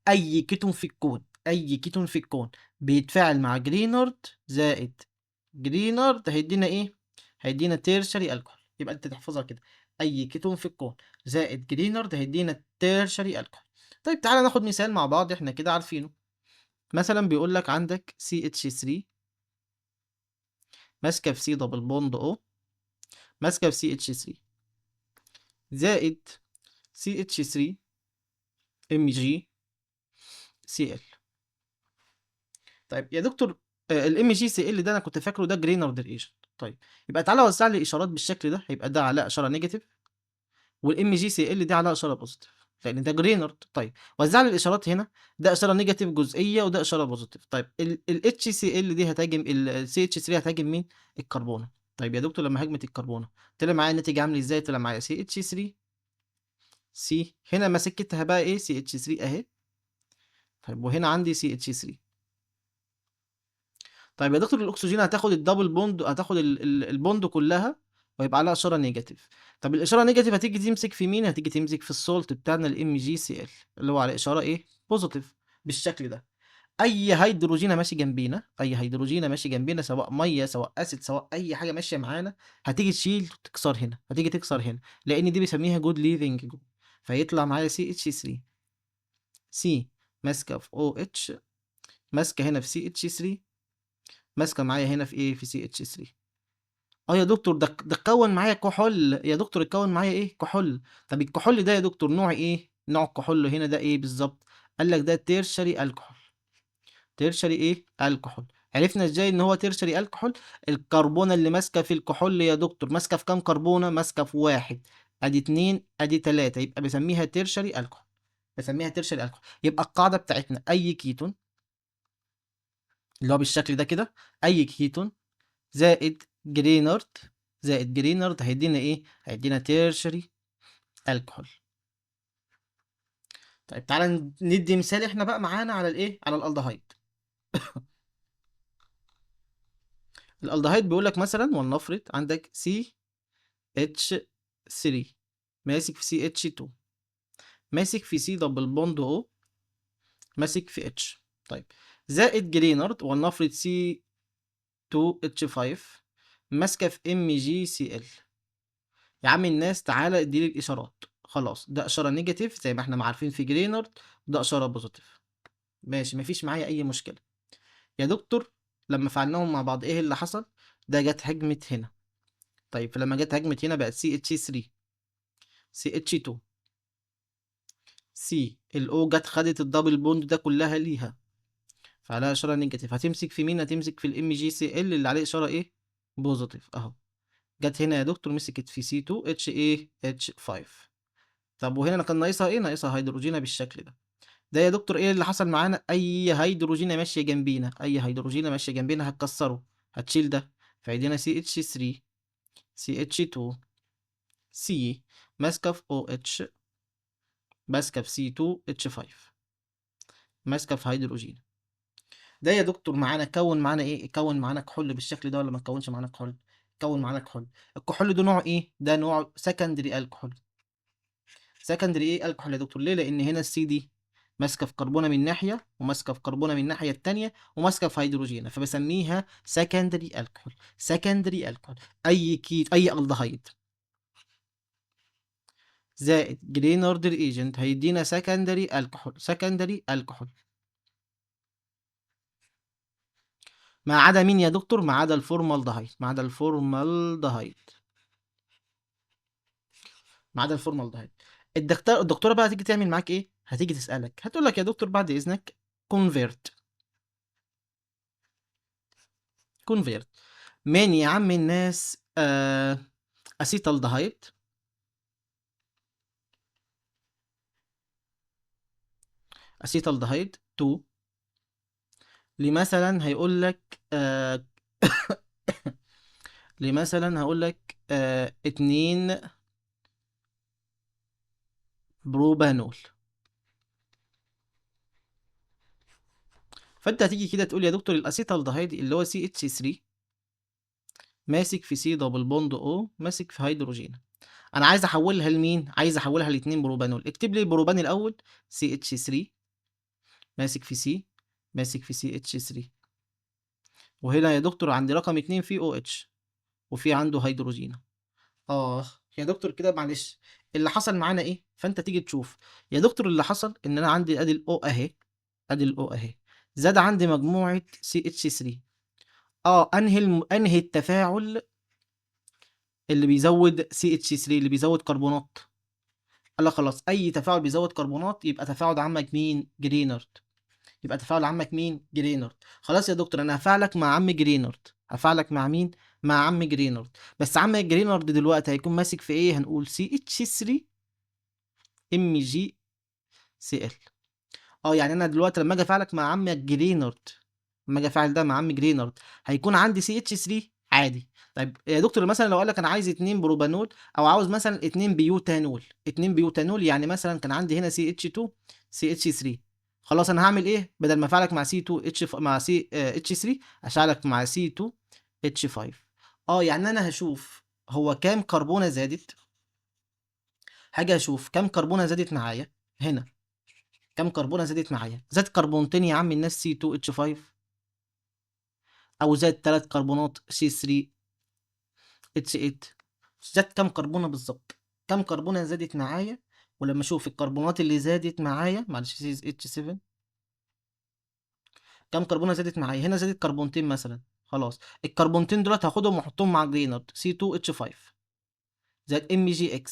[SPEAKER 1] اي كيتون في الكون، اي كيتون في الكون بيتفاعل مع Grignard زائد Grignard هيدينا ايه؟ هيدينا tertiary alcohol. يبقى انت تحفظها كده، اي كيتون في الكون زائد Grignard هيدينا tertiary alcohol. طيب تعالى ناخد مثال مع بعض احنا كده عارفينه. مثلا بيقول لك عندك CH3 ماسكه في C double bond O ماسكه في CH3 زائد CH3 MgCl. طيب يا دكتور ال MgCl ده انا كنت فاكره ده Grignard reagent. طيب يبقى تعالى وزع لي الاشارات بالشكل ده، هيبقى ده على اشارة negative وال MgCl دي على اشارة positive لان ده Grignard. طيب وزع لي الاشارات هنا، ده اشارة negative جزئية وده اشارة positive. طيب ال HCl دي هتهاجم ال CH3 هتهاجم مين؟ الكربونه. طيب يا دكتور لما هاجمت الكربونه طلع معايا الناتج عامل ازاي؟ طلع معايا CH3 C، هنا مسكتها بقى ايه؟ CH3 اهي. طيب وهنا عندي CH3. طيب يا دكتور الاكسجين هتاخد ال double bond، هتاخد ال bond كلها ويبقى عليها اشارة negative. طب الاشارة negative هتيجي تمسك في مين؟ هتيجي تمسك في ال salt بتاعنا ال MgCl اللي هو على اشارة ايه؟ positive بالشكل ده. اي هيدروجين ماشي جنبينا، اي هيدروجين ماشي جنبينا سواء مية سواء acid سواء اي حاجة ماشية معانا، هتيجي تشيل تكسر هنا، هتيجي تكسر هنا، لان دي بيسميها good leaving group. فيطلع معايا CH3 C ماسكه في OH ماسكه هنا في CH3 ماسكه معايا هنا في ايه؟ في CH3. يا دكتور ده اتكون معايا كحول يا دكتور، اتكون معايا ايه؟ كحول. طب الكحول ده يا دكتور نوع ايه؟ نوع الكحول هنا ده ايه بالظبط؟ قال لك ده tertiary alcohol. tertiary ايه؟ الكحول. عرفنا ازاي ان هو tertiary alcohol؟ الكربونه اللي ماسكه في الكحول يا دكتور ماسكه في كام كربونه؟ ماسكه في 1، ادي 2، ادي 3، يبقى بسميها tertiary alcohol، بسميها tertiary alcohol. يبقى القاعدة بتاعتنا اي كيتون اللي هو بالشكل ده كده، اي كيتون زائد Grignard زائد Grignard هيدينا ايه؟ هيدينا tertiary alcohol. طيب تعالى ندي مثال احنا بقى معانا على الايه؟ على الالدهايد. الالدهايد بيقول لك مثلا ولنفرض عندك CH3 ماسك في CH2 ماسك في C double bond O ماسك في H. طيب زائد Grignard ولنفرض C2H5 ماسكه في MgCl. يا عم الناس تعالى اديلي الاشارات. خلاص ده اشارة negative زي ما احنا ما عارفين في Grignard، وده اشارة positive. ماشي مفيش معايا اي مشكلة يا دكتور. لما فعلناهم مع بعض ايه اللي حصل؟ ده جت هجمت هنا. طيب فلما جت هجمت هنا بقت CH3 CH2 C ال O جت خدت ال double bond ده كلها ليها، فعليها اشارة negative. هتمسك في مين؟ هتمسك في ال MgCl اللي عليه اشارة ايه؟ positive اهو. جت هنا يا دكتور مسكت في C 2 H ايه؟ H 5. طب وهنا كان ناقصها ايه؟ ناقصها هيدروجينه بالشكل ده. ده يا دكتور ايه اللي حصل معانا؟ اي هيدروجينه ماشية جنبينا، اي هيدروجينه ماشية جنبينا هتكسره، هتشيل ده، فيدينا CH3 CH2 C ماسكه في OH ماسكه في C2H5 ماسكه في هيدروجين. ده يا دكتور معانا كون معانا ايه؟ كون معانا كحول بالشكل ده ولا ما كونش معانا كحول؟ كون معانا كحول. الكحول ده نوع ايه؟ ده نوع secondary alcohol. secondary ايه الكحول يا دكتور؟ ليه؟ لان هنا ال C دي ماسكه في كربونه من ناحية وماسكه في كربونه من الناحية الثانية وماسكه في هيدروجين، فبسميها secondary alcohol. secondary alcohol اي كيت اي الدهايد زائد Grignard reagent هيدينا secondary alcohol. secondary alcohol ما عدا مين يا دكتور؟ ما عدا الفورمالدهايد. ما عدا الفورمالدهايد. ما عدا الفورمالدهايد. الدكتورة بقى هتيجي تعمل معاك ايه؟ هتيجي تسالك، هتقول لك يا دكتور بعد اذنك convert. convert من يا عم الناس acetaldehyde acetaldehyde 2 لمثلا هيقول لك لمثلا هقول لك 2 بروبانول. فانت هتيجي كده تقول يا دكتور ال acetaldehyde اللي هو CH3 ماسك في C double bond O ماسك في هيدروجين، انا عايز احولها لمين؟ عايز احولها ل2 بروبانول. اكتب لي البروبان الاول CH3 ماسك في C ماسك في CH3، وهنا يا دكتور عندي رقم 2 في OH وفي عنده هيدروجين. يا دكتور كده معلش اللي حصل معانا ايه؟ فانت تيجي تشوف يا دكتور اللي حصل ان انا عندي ادي ال O اهي، ادي ال O اهي، زاد عندي مجموعة CH3. انهي التفاعل اللي بيزود CH3 اللي بيزود كربونات؟ قال لك خلاص اي تفاعل بيزود كربونات يبقى تفاعل عمك مين؟ Grignard. يبقى تفاعل عمك مين؟ Grignard. خلاص يا دكتور انا هفعلك مع عم Grignard. هفعلك مع مين؟ مع عم Grignard. بس عم Grignard دلوقتي هيكون ماسك في ايه؟ هنقول CH3 MgCl. يعني انا دلوقتي لما اجي افعلك مع عم Grignard، لما اجي افعل ده مع عم Grignard هيكون عندي CH3 عادي. طيب يا دكتور مثلا لو قال لك انا عايز 2 بروبانول او عاوز مثلا 2 بيوتانول، 2 بيوتانول يعني مثلا كان عندي هنا CH2 CH3، خلاص انا هعمل ايه؟ بدل ما افعلك مع C2H مع CH3 اشعلك مع C2H5. يعني انا هشوف هو كام كربونه زادت، هاجي اشوف كام كربونه زادت معايا هنا، كام كربونه زادت معايا؟ زاد كربونتين يا عم الناس C2H5، او زاد 3 كربونات C3H8. زاد كام كربونه بالظبط؟ كام كربونه زادت معايا؟ ولما اشوف الكربونات اللي زادت معايا، معلش CH7، كام كربونه زادت معايا؟ هنا زادت كربونتين مثلا، خلاص الكربونتين دولت هاخدهم واحطهم مع Grignard C2H5 زائد MgX،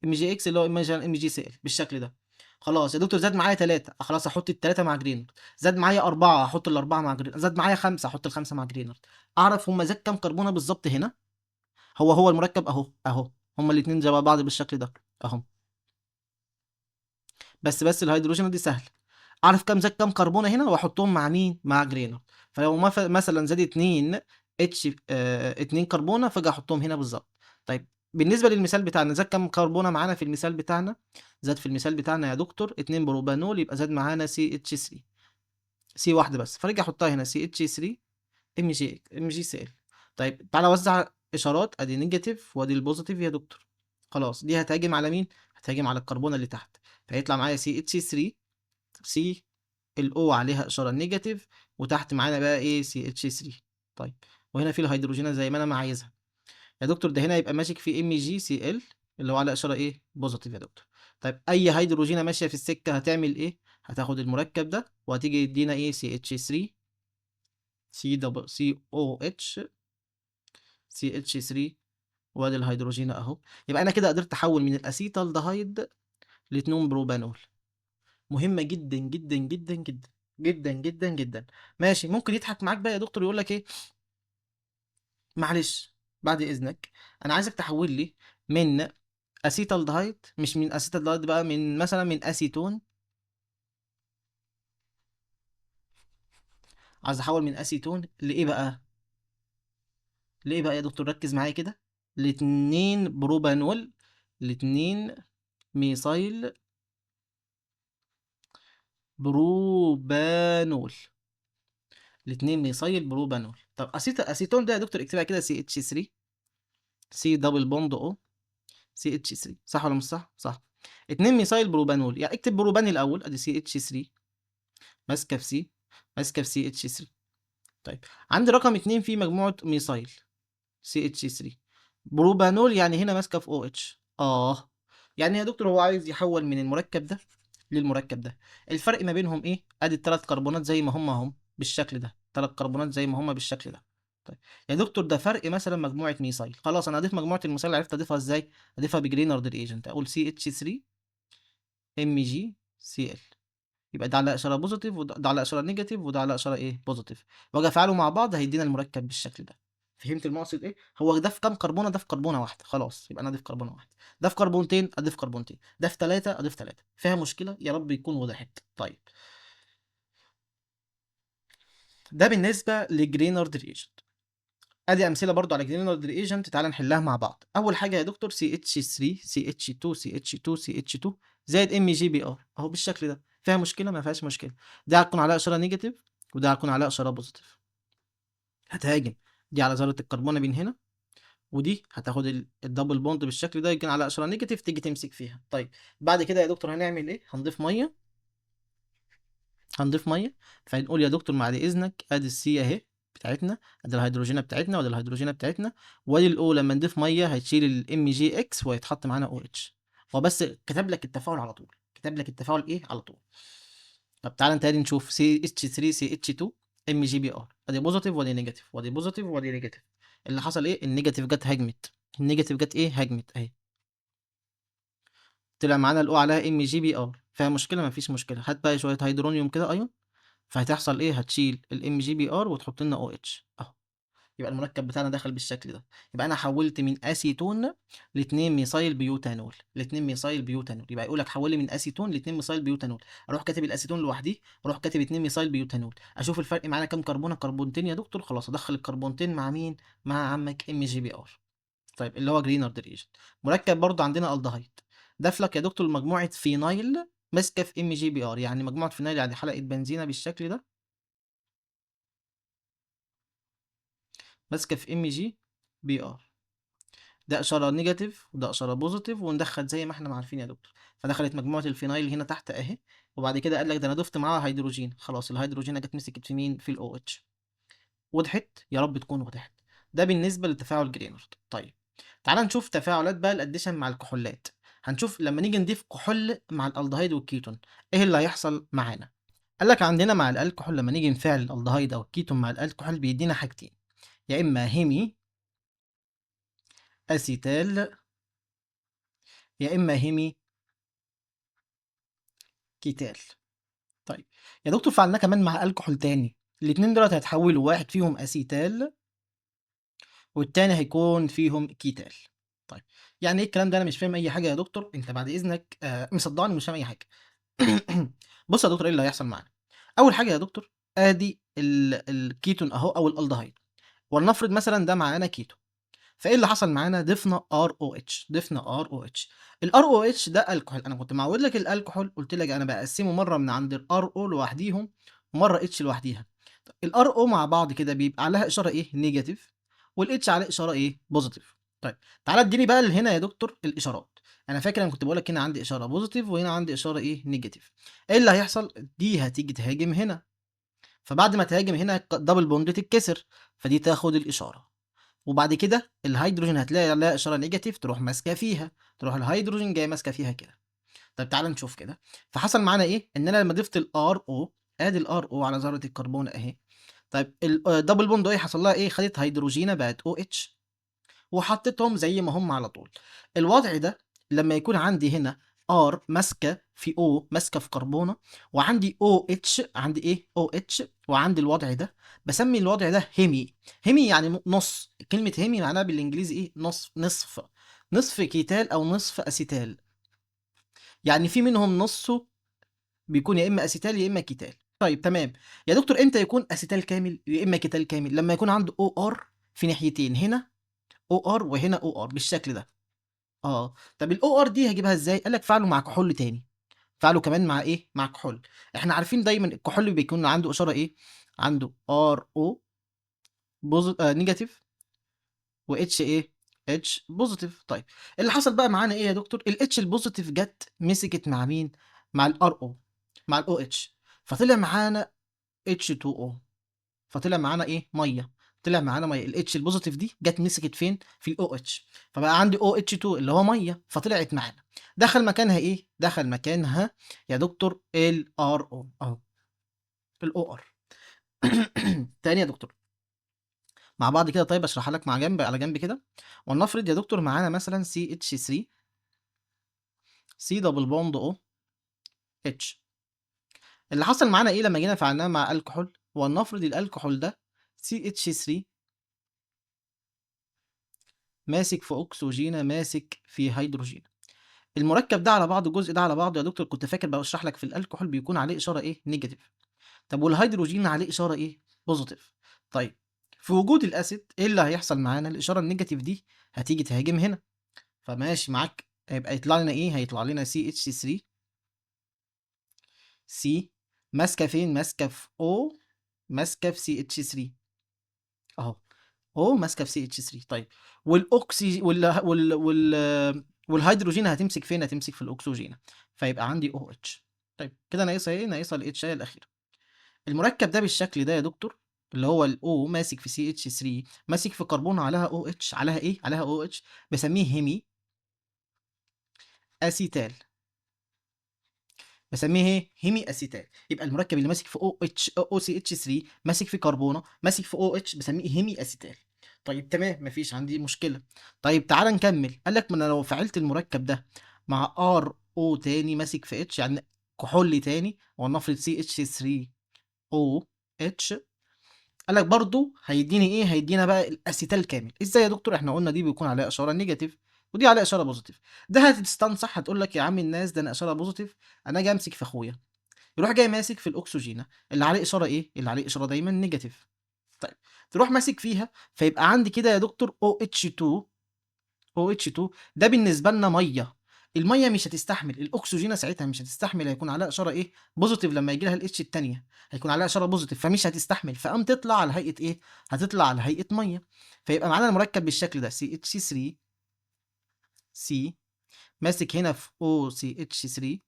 [SPEAKER 1] MgX اللي هو MgCl بالشكل ده. خلاص يا دكتور زاد معايا 3، خلاص احط ال3 مع Grignard. زاد معايا 4، احط ال4 مع Grignard. زاد معايا 5، احط ال5 مع Grignard. اعرف هما زاد كام كربونه بالظبط هنا. هو المركب اهو، اهو هما الاتنين زي بعض بالشكل ده اهو، بس الهيدروجين دي سهل. اعرف كام زاد كام كربونه هنا واحطهم مع مين؟ مع Grignard. فلو مثلا زاد 2 H، 2 كربونه، فاجي احطهم هنا بالظبط. طيب بالنسبة للمثال بتاعنا زاد كام كربونه معانا في المثال بتاعنا؟ زاد في المثال بتاعنا يا دكتور 2 بروبانول، يبقى زاد معانا CH3، C واحدة بس، فرجع احطها هنا CH3 MgCl. طيب تعالى وزع اشارات، ادي negative وادي ال positive يا دكتور. خلاص دي هتهاجم على مين؟ هتهاجم على الكربونه اللي تحت، فهيطلع معايا CH3 C ال O عليها اشارة negative، وتحت معانا بقى ايه؟ CH3. طيب وهنا في الهيدروجينه زي ما انا ما عايزها يا دكتور، ده هنا يبقى ماسك في MgCl اللي هو على اشارة ايه؟ positive يا دكتور. طيب اي هيدروجينه ماشية في السكة هتعمل ايه؟ هتاخد المركب ده وهتيجي يدينا ايه؟ CH3 C double COH CH3، وادي الهيدروجين اهو. يبقى انا كده قدرت احول من ال acetaldehyde ل2 بروبانول. مهمة جدا جدا جدا جدا جدا جدا جدا. ماشي، ممكن يضحك معاك بقى يا دكتور يقول لك ايه؟ معلش بعد اذنك انا عايزك تحول لي من acetaldehyde، مش من acetaldehyde بقى، من مثلا من اسيتون، عايز احول من اسيتون لايه بقى؟ ليه بقى يا دكتور؟ ركز معايا كده، الاتنين بروبانول، الاتنين methyl propanol، الاتنين methyl propanol. طب اسيتون ده يا دكتور اكتبها كده CH 3 C double bond O CH 3، صح ولا مش صح؟ صح. 2 methyl propanol، يعني اكتب بروبان الاول، ادي CH 3 ماسكه في C ماسكه في CH 3. طيب عندي رقم 2 في مجموعة methyl CH 3 بروبانول، يعني هنا ماسكه في OH. يعني يا دكتور هو عايز يحول من المركب ده للمركب ده، الفرق ما بينهم ايه؟ ادي الثلاث كربونات زي ما هم اهم بالشكل ده، ثلاث كربونات زي ما هم بالشكل ده. طيب يا دكتور ده فرق مثلا مجموعة methyl، خلاص انا هضيف مجموعة ال methyl، عرفت اضيفها ازاي؟ اضيفها ب Grignard reagent، اقول CH 3 MgCl، يبقى ده على اشارة positive وده على اشارة negative وده على اشارة ايه؟ positive، واجي افعله مع بعض هيدينا المركب بالشكل ده. فهمت المقصد ايه؟ هو ده في كام كربونه؟ ده في كربونه واحدة، خلاص يبقى انا اضيف كربونه واحدة، ده في كربونتين اضيف كربونتين، ده في 3 اضيف 3. فيها مشكلة؟ يا رب يكون وضحت. طيب ده بالنسبة ل Grignard reagent. ادي امثلة برضو على Grignard reagent، تعال نحلها مع بعض. اول حاجة يا دكتور CH 3 CH 2 CH 2 CH 2 زائد MgBr اهو بالشكل ده، فيها مشكلة؟ ما فيهاش مشكلة. ده هتكون عليها اشارة negative وده هتكون عليها اشارة positive، هتهاجم دي على ذره الكربونه من هنا، ودي هتاخد ال double bond بالشكل ده، يكون على اشارة negative تيجي تمسك فيها. طيب بعد كده يا دكتور هنعمل ايه؟ هنضيف مية، هنضيف مية، فهنقول يا دكتور بعد اذنك ادي ال C اهي بتاعتنا، ادي الهيدروجينه بتاعتنا وادي الهيدروجينه بتاعتنا، وادي ال O لما نضيف مية هتشيل ال MgX وهيتحط معانا OH. هو بس كتب لك التفاعل على طول، كتب لك التفاعل ايه على طول. طب تعالى تاني نشوف سي اتش 3 سي اتش 2 ام جي بي ار، ادي positive وادي negative وادي positive وادي negative. اللي حصل ايه؟ ال negative جت هجمت، ال negative جت ايه؟ هجمت اهي، طلع معانا ال O عليها MgBr. فيها مشكلة؟ مفيش مشكلة. هات بقى شوية hydronium كده ايون، فهتحصل ايه؟ هتشيل ال MgBr وتحط لنا OH اهو، يبقى المركب بتاعنا دخل بالشكل ده. يبقى انا حولت من اسيتون ل 2 methyl butanol، ل 2 methyl butanol. يبقى يقول لك حولي من اسيتون ل 2 methyl butanol، اروح كاتب الاسيتون لوحدي، اروح كاتب 2 methyl butanol، اشوف الفرق معانا كام كربونه؟ كربونتين يا دكتور، خلاص ادخل الكربونتين مع مين؟ مع عمك MgBr. طيب اللي هو Grignard reagent. مركب برضو عندنا الدهايد، دافلك يا دكتور مجموعة phenyl ماسكه في MgBr، يعني مجموعة phenyl يعني حلقة بنزينة بالشكل ده ماسكه في MgBr، ده اشارة negative وده اشارة positive، وندخل زي ما احنا ما عارفين يا دكتور. فدخلت مجموعة ال phenyl هنا تحت اهي، وبعد كده قال لك ده انا ضفت معاها هيدروجين، خلاص الهيدروجين جت مسكت في مين؟ في ال OH. وضحت؟ يا رب تكون وضحت. ده بالنسبة لتفاعل Grignard. طيب تعال نشوف تفاعلات بقى ال addition مع الكحولات. هنشوف لما نيجي نضيف كحول مع الالدهيد والكيتون ايه اللي هيحصل معانا. قال لك عندنا مع الالكحول لما نيجي نفعل الالدهيد او الكيتون مع الالكحول بيدينا حاجتين، يا اما hemiacetal يا اما hemiketal. طيب يا دكتور فعلناه كمان مع الكحول تاني، الاتنين دولت هيتحولوا واحد فيهم acetal والتاني هيكون فيهم ketal. طيب يعني ايه الكلام ده؟ انا مش فاهم اي حاجة يا دكتور، انت بعد اذنك مصدعني ومش فاهم اي حاجة. بص يا دكتور ايه اللي هيحصل معانا. اول حاجة يا دكتور ادي الكيتون اهو او الالدهيد، ولنفرض مثلا ده معانا كيتون، فايه اللي حصل معانا؟ ضفنا ار او اتش، ضفنا ار او اتش. الار او اتش ده الكحول، انا كنت معود لك الالكحول، قلت لك انا بقسمة مرة من عند ال RO لوحديهم ومرة H لوحديها. ال RO مع بعض كده بيبقى عليها اشارة ايه؟ negative، وال H عليه اشارة ايه؟ positive. طيب تعالى اديني بقى هنا يا دكتور الاشارات. انا فاكر انا كنت بقول لك هنا عندي اشارة positive وهنا عندي اشارة ايه؟ negative. ايه اللي هيحصل؟ دي هتيجي تهاجم هنا، فبعد ما تهاجم هنا double bond تتكسر، فدي تاخد الاشارة، وبعد كده الهيدروجين هتلاقي عليها اشارة negative تروح ماسكه فيها، تروح الهيدروجين جاي ماسكه فيها كده. طب تعالى نشوف كده. فحصل معانا ايه؟ ان انا لما ضفت ال RO، ادي ال RO على ذره الكربون اهي. طيب ال double bond ايه حصل لها ايه؟ خدت هيدروجينه بقت OH، وحطيتهم زي ما هم على طول. الوضع ده لما يكون عندي هنا R ماسكه في O ماسكه في كربونه، وعندي OH، عندي ايه؟ OH، وعندي الوضع ده بسمي الوضع ده hemi. hemi يعني نص، كلمة hemi معناها بالانجليزي ايه؟ نص، نصف، نصف ketal او نصف acetal، يعني في منهم نصه بيكون يا اما acetal يا اما ketal. طيب تمام يا دكتور، امتى يكون acetal كامل يا اما ketal كامل؟ لما يكون عنده OR في ناحيتين، هنا OR وهنا OR بالشكل ده. طب ال OR دي هجيبها ازاي؟ قال لك فعله مع كحول تاني، فعله كمان مع ايه؟ مع كحول. احنا عارفين دايما الكحول بيكون عنده اشارة ايه؟ عنده RO negative و H ايه؟ H positive. طيب اللي حصل بقى معانا ايه يا دكتور؟ ال H ال positive جت مسكت مع مين؟ مع ال RO، مع ال OH، فطلع معانا H2O، فطلع معانا ايه؟ مية. طلع معانا مية. ال H ال positive دي جت مسكت فين؟ في ال OH، فبقى عندي OH2 اللي هو مية، فطلعت معانا. دخل مكانها ايه؟ دخل مكانها يا دكتور ال RO اهو، ال OR. تاني يا دكتور مع بعض كده. طيب اشرحها لك مع جنب على جنب كده. ولنفرض يا دكتور معانا مثلا CH3 C double bond O H. اللي حصل معانا ايه لما جينا فعلناه مع الكحول؟ ولنفرض الكحول ده CH3 ماسك في اكسجين ماسك في هيدروجين. المركب ده على بعضه، الجزء ده على بعضه يا دكتور كنت فاكر بشرح لك في الكحول بيكون عليه اشارة ايه؟ negative. طب والهيدروجين عليه اشارة ايه؟ positive. طيب في وجود ال acid ايه اللي هيحصل معانا؟ الاشارة ال negative دي هتيجي تهاجم هنا، فماشي معاك، هيبقى يطلع لنا ايه؟ هيطلع لنا CH3 C ماسكه فين؟ ماسكه في O، ماسكه في CH3 اهو، O ماسكه في CH3. طيب والاكسي وال وال وال والهيدروجين هتمسك فين؟ هتمسك في الاكسجين، فيبقى عندي OH. طيب كده ناقصها ايه؟ ناقصها ال H الاخيرة. المركب ده بالشكل ده يا دكتور اللي هو ال O ماسك في CH3 ماسك في كربون عليها OH، عليها ايه؟ عليها OH، بسميه hemiacetal. بسميه ايه؟ hemiacetal. يبقى المركب اللي ماسك في OH OCH3 ماسك في كربونه ماسك في OH بسميه hemiacetal. طيب تمام، مفيش عندي مشكلة. طيب تعال نكمل. قال لك ما انا لو فعلت المركب ده مع RO تاني ماسك في H، يعني كحول تاني، ولنفرض CH3OH، قال لك برضو هيديني ايه؟ هيدينا بقى ال acetal كامل. ازاي يا دكتور؟ احنا قلنا دي بيكون عليها اشارة negative ودي عليها اشارة positive. ده هتستنصح، هتقول لك يا عم الناس ده انا اشارة positive، انا جاي امسك في اخويا، يروح جاي ماسك في الاكسجينه اللي عليه اشارة ايه؟ اللي عليه اشارة دايما negative. طيب تروح ماسك فيها، فيبقى عندي كده يا دكتور OH2، OH2 ده بالنسبة لنا مية. المية مش هتستحمل الاكسجين ساعتها، مش هتستحمل، هيكون عليها اشارة ايه؟ positive. لما يجي لها ال H الثانية هيكون عليها اشارة positive، فمش هتستحمل، فقام تطلع على هيئة ايه؟ هتطلع على هيئة مية. فيبقى معانا المركب بالشكل ده CH3 C ماسك هنا في OCH3،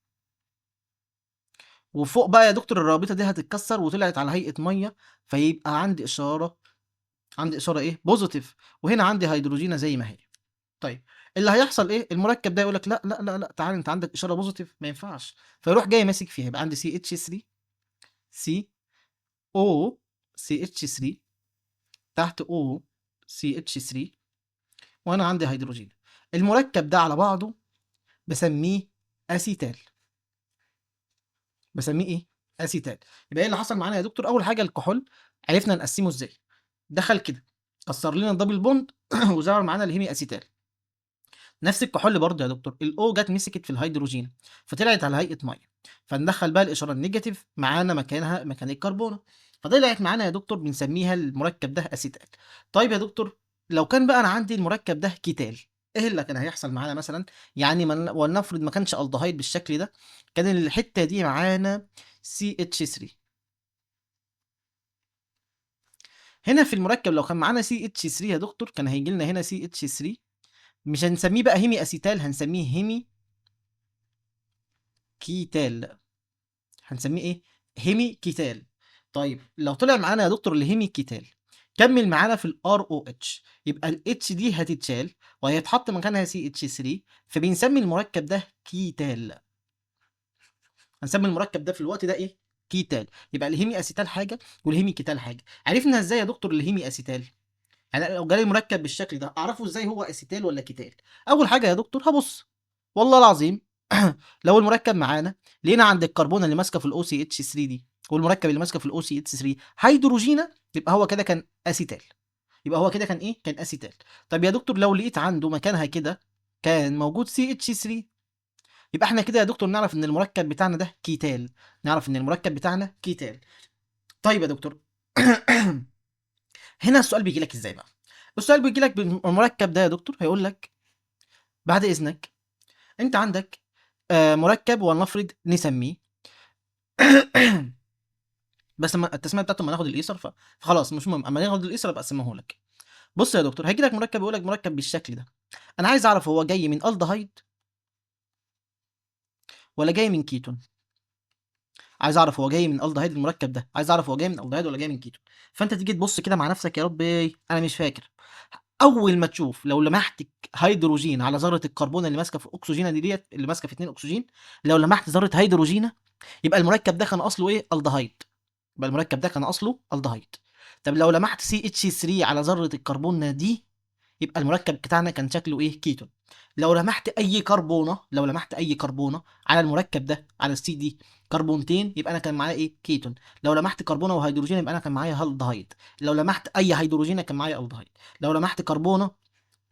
[SPEAKER 1] وفوق بقى يا دكتور الرابطة دي هتتكسر وطلعت على هيئة مية، فيبقى عندي اشارة، عندي اشارة ايه؟ positive، وهنا عندي هيدروجينه زي ما هي. طيب اللي هيحصل ايه؟ المركب ده يقول لك لا لا لا لا، تعال انت عندك اشارة positive، ما ينفعش، فيروح جاي ماسك فيها، يبقى عندي CH3 C O CH3 تحت O CH3، وانا عندي هيدروجين. المركب ده على بعضه بسميه acetal. بسميه ايه؟ acetal. يبقى ايه اللي حصل معانا يا دكتور؟ اول حاجة الكحول عرفنا نقسمه ازاي، دخل كده كسر لنا ال double bond وظهر معانا ال hemiacetal. نفس الكحول برضه يا دكتور، ال O جت مسكت في الهيدروجين فطلعت على هيئة مية، فندخل بقى الاشارة ال negative معانا مكانها مكان الكربونه، فطلعت معانا يا دكتور بنسميها المركب ده acetal. طيب يا دكتور لو كان بقى انا عندي المركب ده ketal، ايه اللي كان هيحصل معانا مثلا؟ يعني ولنفرض ما كانش الدهايد بالشكل ده، كان الحتة دي معانا CH3. هنا في المركب لو كان معانا CH3 يا دكتور كان هيجي لنا هنا CH3، مش هنسميه بقى hemiacetal، هنسميه hemiketal. هنسميه ايه؟ hemiketal. طيب لو طلع معانا يا دكتور ال hemiketal كمل معانا في ال ROH، يبقى ال H دي هتتشال وهيتحط مكانها CH3، فبنسمي المركب ده ketal. هنسمي المركب ده في الوقت ده ايه؟ ketal. يبقى ال hemiacetal حاجة وال hemiketal حاجة. عرفنا ازاي يا دكتور ال hemiacetal؟ يعني لو جالي مركب بالشكل ده اعرفه ازاي هو acetal ولا ketal؟ اول حاجة يا دكتور هبص والله العظيم لو المركب معانا لقينا عند الكربونه اللي ماسكه في ال OCH3 دي والمركب اللي ماسكه في ال OCH3 هيدروجينه، يبقى هو كده كان acetal. يبقى هو كده كان ايه؟ كان acetal. طب يا دكتور لو لقيت عنده مكانها كده كان موجود CH3، يبقى احنا كده يا دكتور نعرف ان المركب بتاعنا ده ketal. نعرف ان المركب بتاعنا ketal. طيب يا دكتور هنا السؤال بيجي لك ازاي بقى؟ السؤال بيجي لك بالمركب ده يا دكتور، هيقول لك بعد اذنك انت عندك مركب ولنفرض نسميه بس ما التسمية بتاعته ما ناخد الايثر، فخلاص مش مهم، اما ناخد الايثر ابقى اقسمه لك. بص يا دكتور، هيجي لك مركب يقول لك مركب بالشكل ده، انا عايز اعرف هو جاي من الدهايد ولا جاي من كيتون. عايز اعرف هو جاي من الدهايد المركب ده، عايز اعرف هو جاي من الدهايد ولا جاي من كيتون. فانت تيجي تبص كده مع نفسك، يا ربي انا مش فاكر. اول ما تشوف لو لمحت هيدروجين على ذره الكربون اللي ماسكه في اكسجينه دي ديت، اللي ماسكه في 2 اكسجين، لو لمحت ذره هيدروجينه يبقى المركب ده كان اصله ايه؟ الدهايد. يبقى المركب ده كان اصله الدهايد. طب لو لمحت CH 3 على ذره الكربون دي يبقى المركب بتاعنا كان شكله ايه؟ كيتون. لو لمحت اي كربونه، لو لمحت اي كربونه على المركب ده، على ال C دي كربونتين، يبقى انا كان معايا ايه؟ كيتون. لو لمحت كربونه وهيدروجين يبقى انا كان معايا الدهايد. لو لمحت اي هيدروجين كان معايا الدهايد. لو لمحت كربونه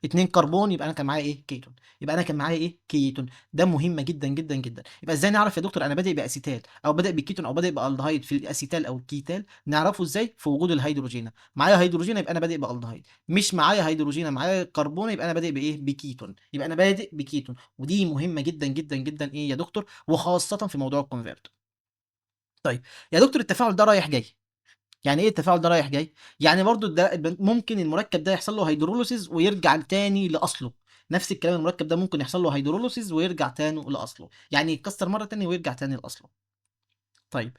[SPEAKER 1] 2 كربون يبقى انا كان معايا ايه؟ كيتون. يبقى انا كان معايا ايه؟ كيتون. ده مهمة جدا جدا جدا. يبقى ازاي نعرف يا دكتور انا بادئ باسيتال او بادئ بكيتون او بادئ بالدهايد في الاسيتال او الكيتال؟ نعرفه ازاي؟ في وجود الهيدروجين. معايا هيدروجين يبقى انا بادئ بالدهايد، مش معايا هيدروجين معايا كربون يبقى انا بادئ بايه؟ بكيتون. يبقى انا بادئ بكيتون. ودي مهمة جدا جدا جدا ايه يا دكتور، وخاصة في موضوع ال convert. طيب يا دكتور التفاعل ده رايح جاي، يعني ايه التفاعل ده رايح جاي؟ يعني برضو ده ممكن المركب ده يحصل له hydrolysis ويرجع تاني لاصله. نفس الكلام المركب ده ممكن يحصل له hydrolysis ويرجع تاني لاصله، يعني يتكسر مرة تاني ويرجع تاني لاصله. طيب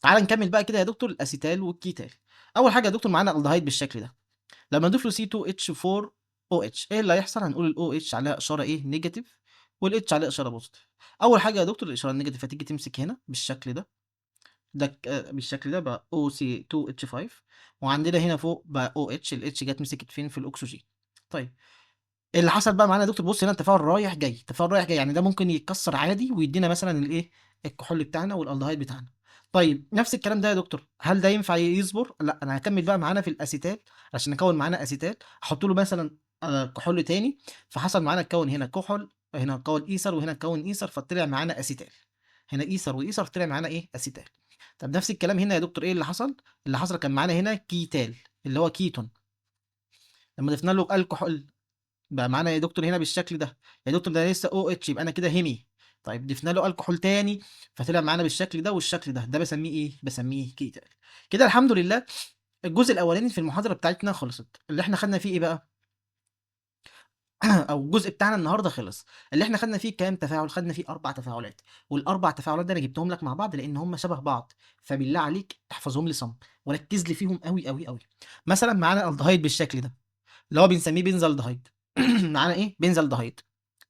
[SPEAKER 1] تعال نكمل بقى كده يا دكتور الاسيتال والكيتال. اول حاجة يا دكتور معانا الدهايد بالشكل ده، لما نضيف له سي 2 اتش 4 او اتش ايه اللي هيحصل؟ هنقول ال OH عليها اشارة ايه؟ negative، وال H عليها اشارة positive. اول حاجة يا دكتور الاشارة ال negative هتيجي تمسك هنا بالشكل ده، ده بالشكل ده بقى او سي 2 اتش 5، وعندنا هنا فوق بقى OH، ال H جت مسكت فين؟ في الاكسجين. طيب اللي حصل بقى معانا يا دكتور، بص هنا التفاعل رايح جاي، التفاعل رايح جاي، يعني ده ممكن يتكسر عادي ويدينا مثلا الايه؟ الكحول بتاعنا والالدهايد بتاعنا. طيب نفس الكلام ده يا دكتور، هل ده ينفع يصبر؟ لا، انا هكمل بقى معانا في الاسيتال عشان نكون معانا اسيتال، احط له مثلا كحول تاني، فحصل معانا اتكون هنا كحول، هنا اتكون ايثر، وهنا اتكون ايثر، فطلع معانا اسيتال. هنا ايثر وايثر طلع معانا ايه؟ اسيتال. طب نفس الكلام هنا يا دكتور، ايه اللي حصل؟ اللي حصل كان معانا هنا كيتال اللي هو كيتون، لما ضفنا له الكحول بقى معانا يا دكتور هنا بالشكل ده، يا دكتور ده لسه OH يبقى انا كده hemi. طيب ضفنا له الكحول تاني فطلع معانا بالشكل ده والشكل ده، ده بسميه ايه؟ بسميه كيتال. كده الحمد لله الجزء الاولاني في المحاضرة بتاعتنا خلصت، اللي احنا خدنا فيه ايه بقى؟ او الجزء بتاعنا النهارده خلص. اللي احنا خدنا فيه كام تفاعل؟ خدنا فيه 4 تفاعلات، والاربع تفاعلات ده انا جبتهم لك مع بعض لان هم شبه بعض، فبالله عليك احفظهم لي صم وركز لي فيهم قوي قوي قوي. مثلا معانا الدهايد بالشكل ده اللي هو بنسميه بنزلدهايد. معانا ايه؟ بنزلدهايد.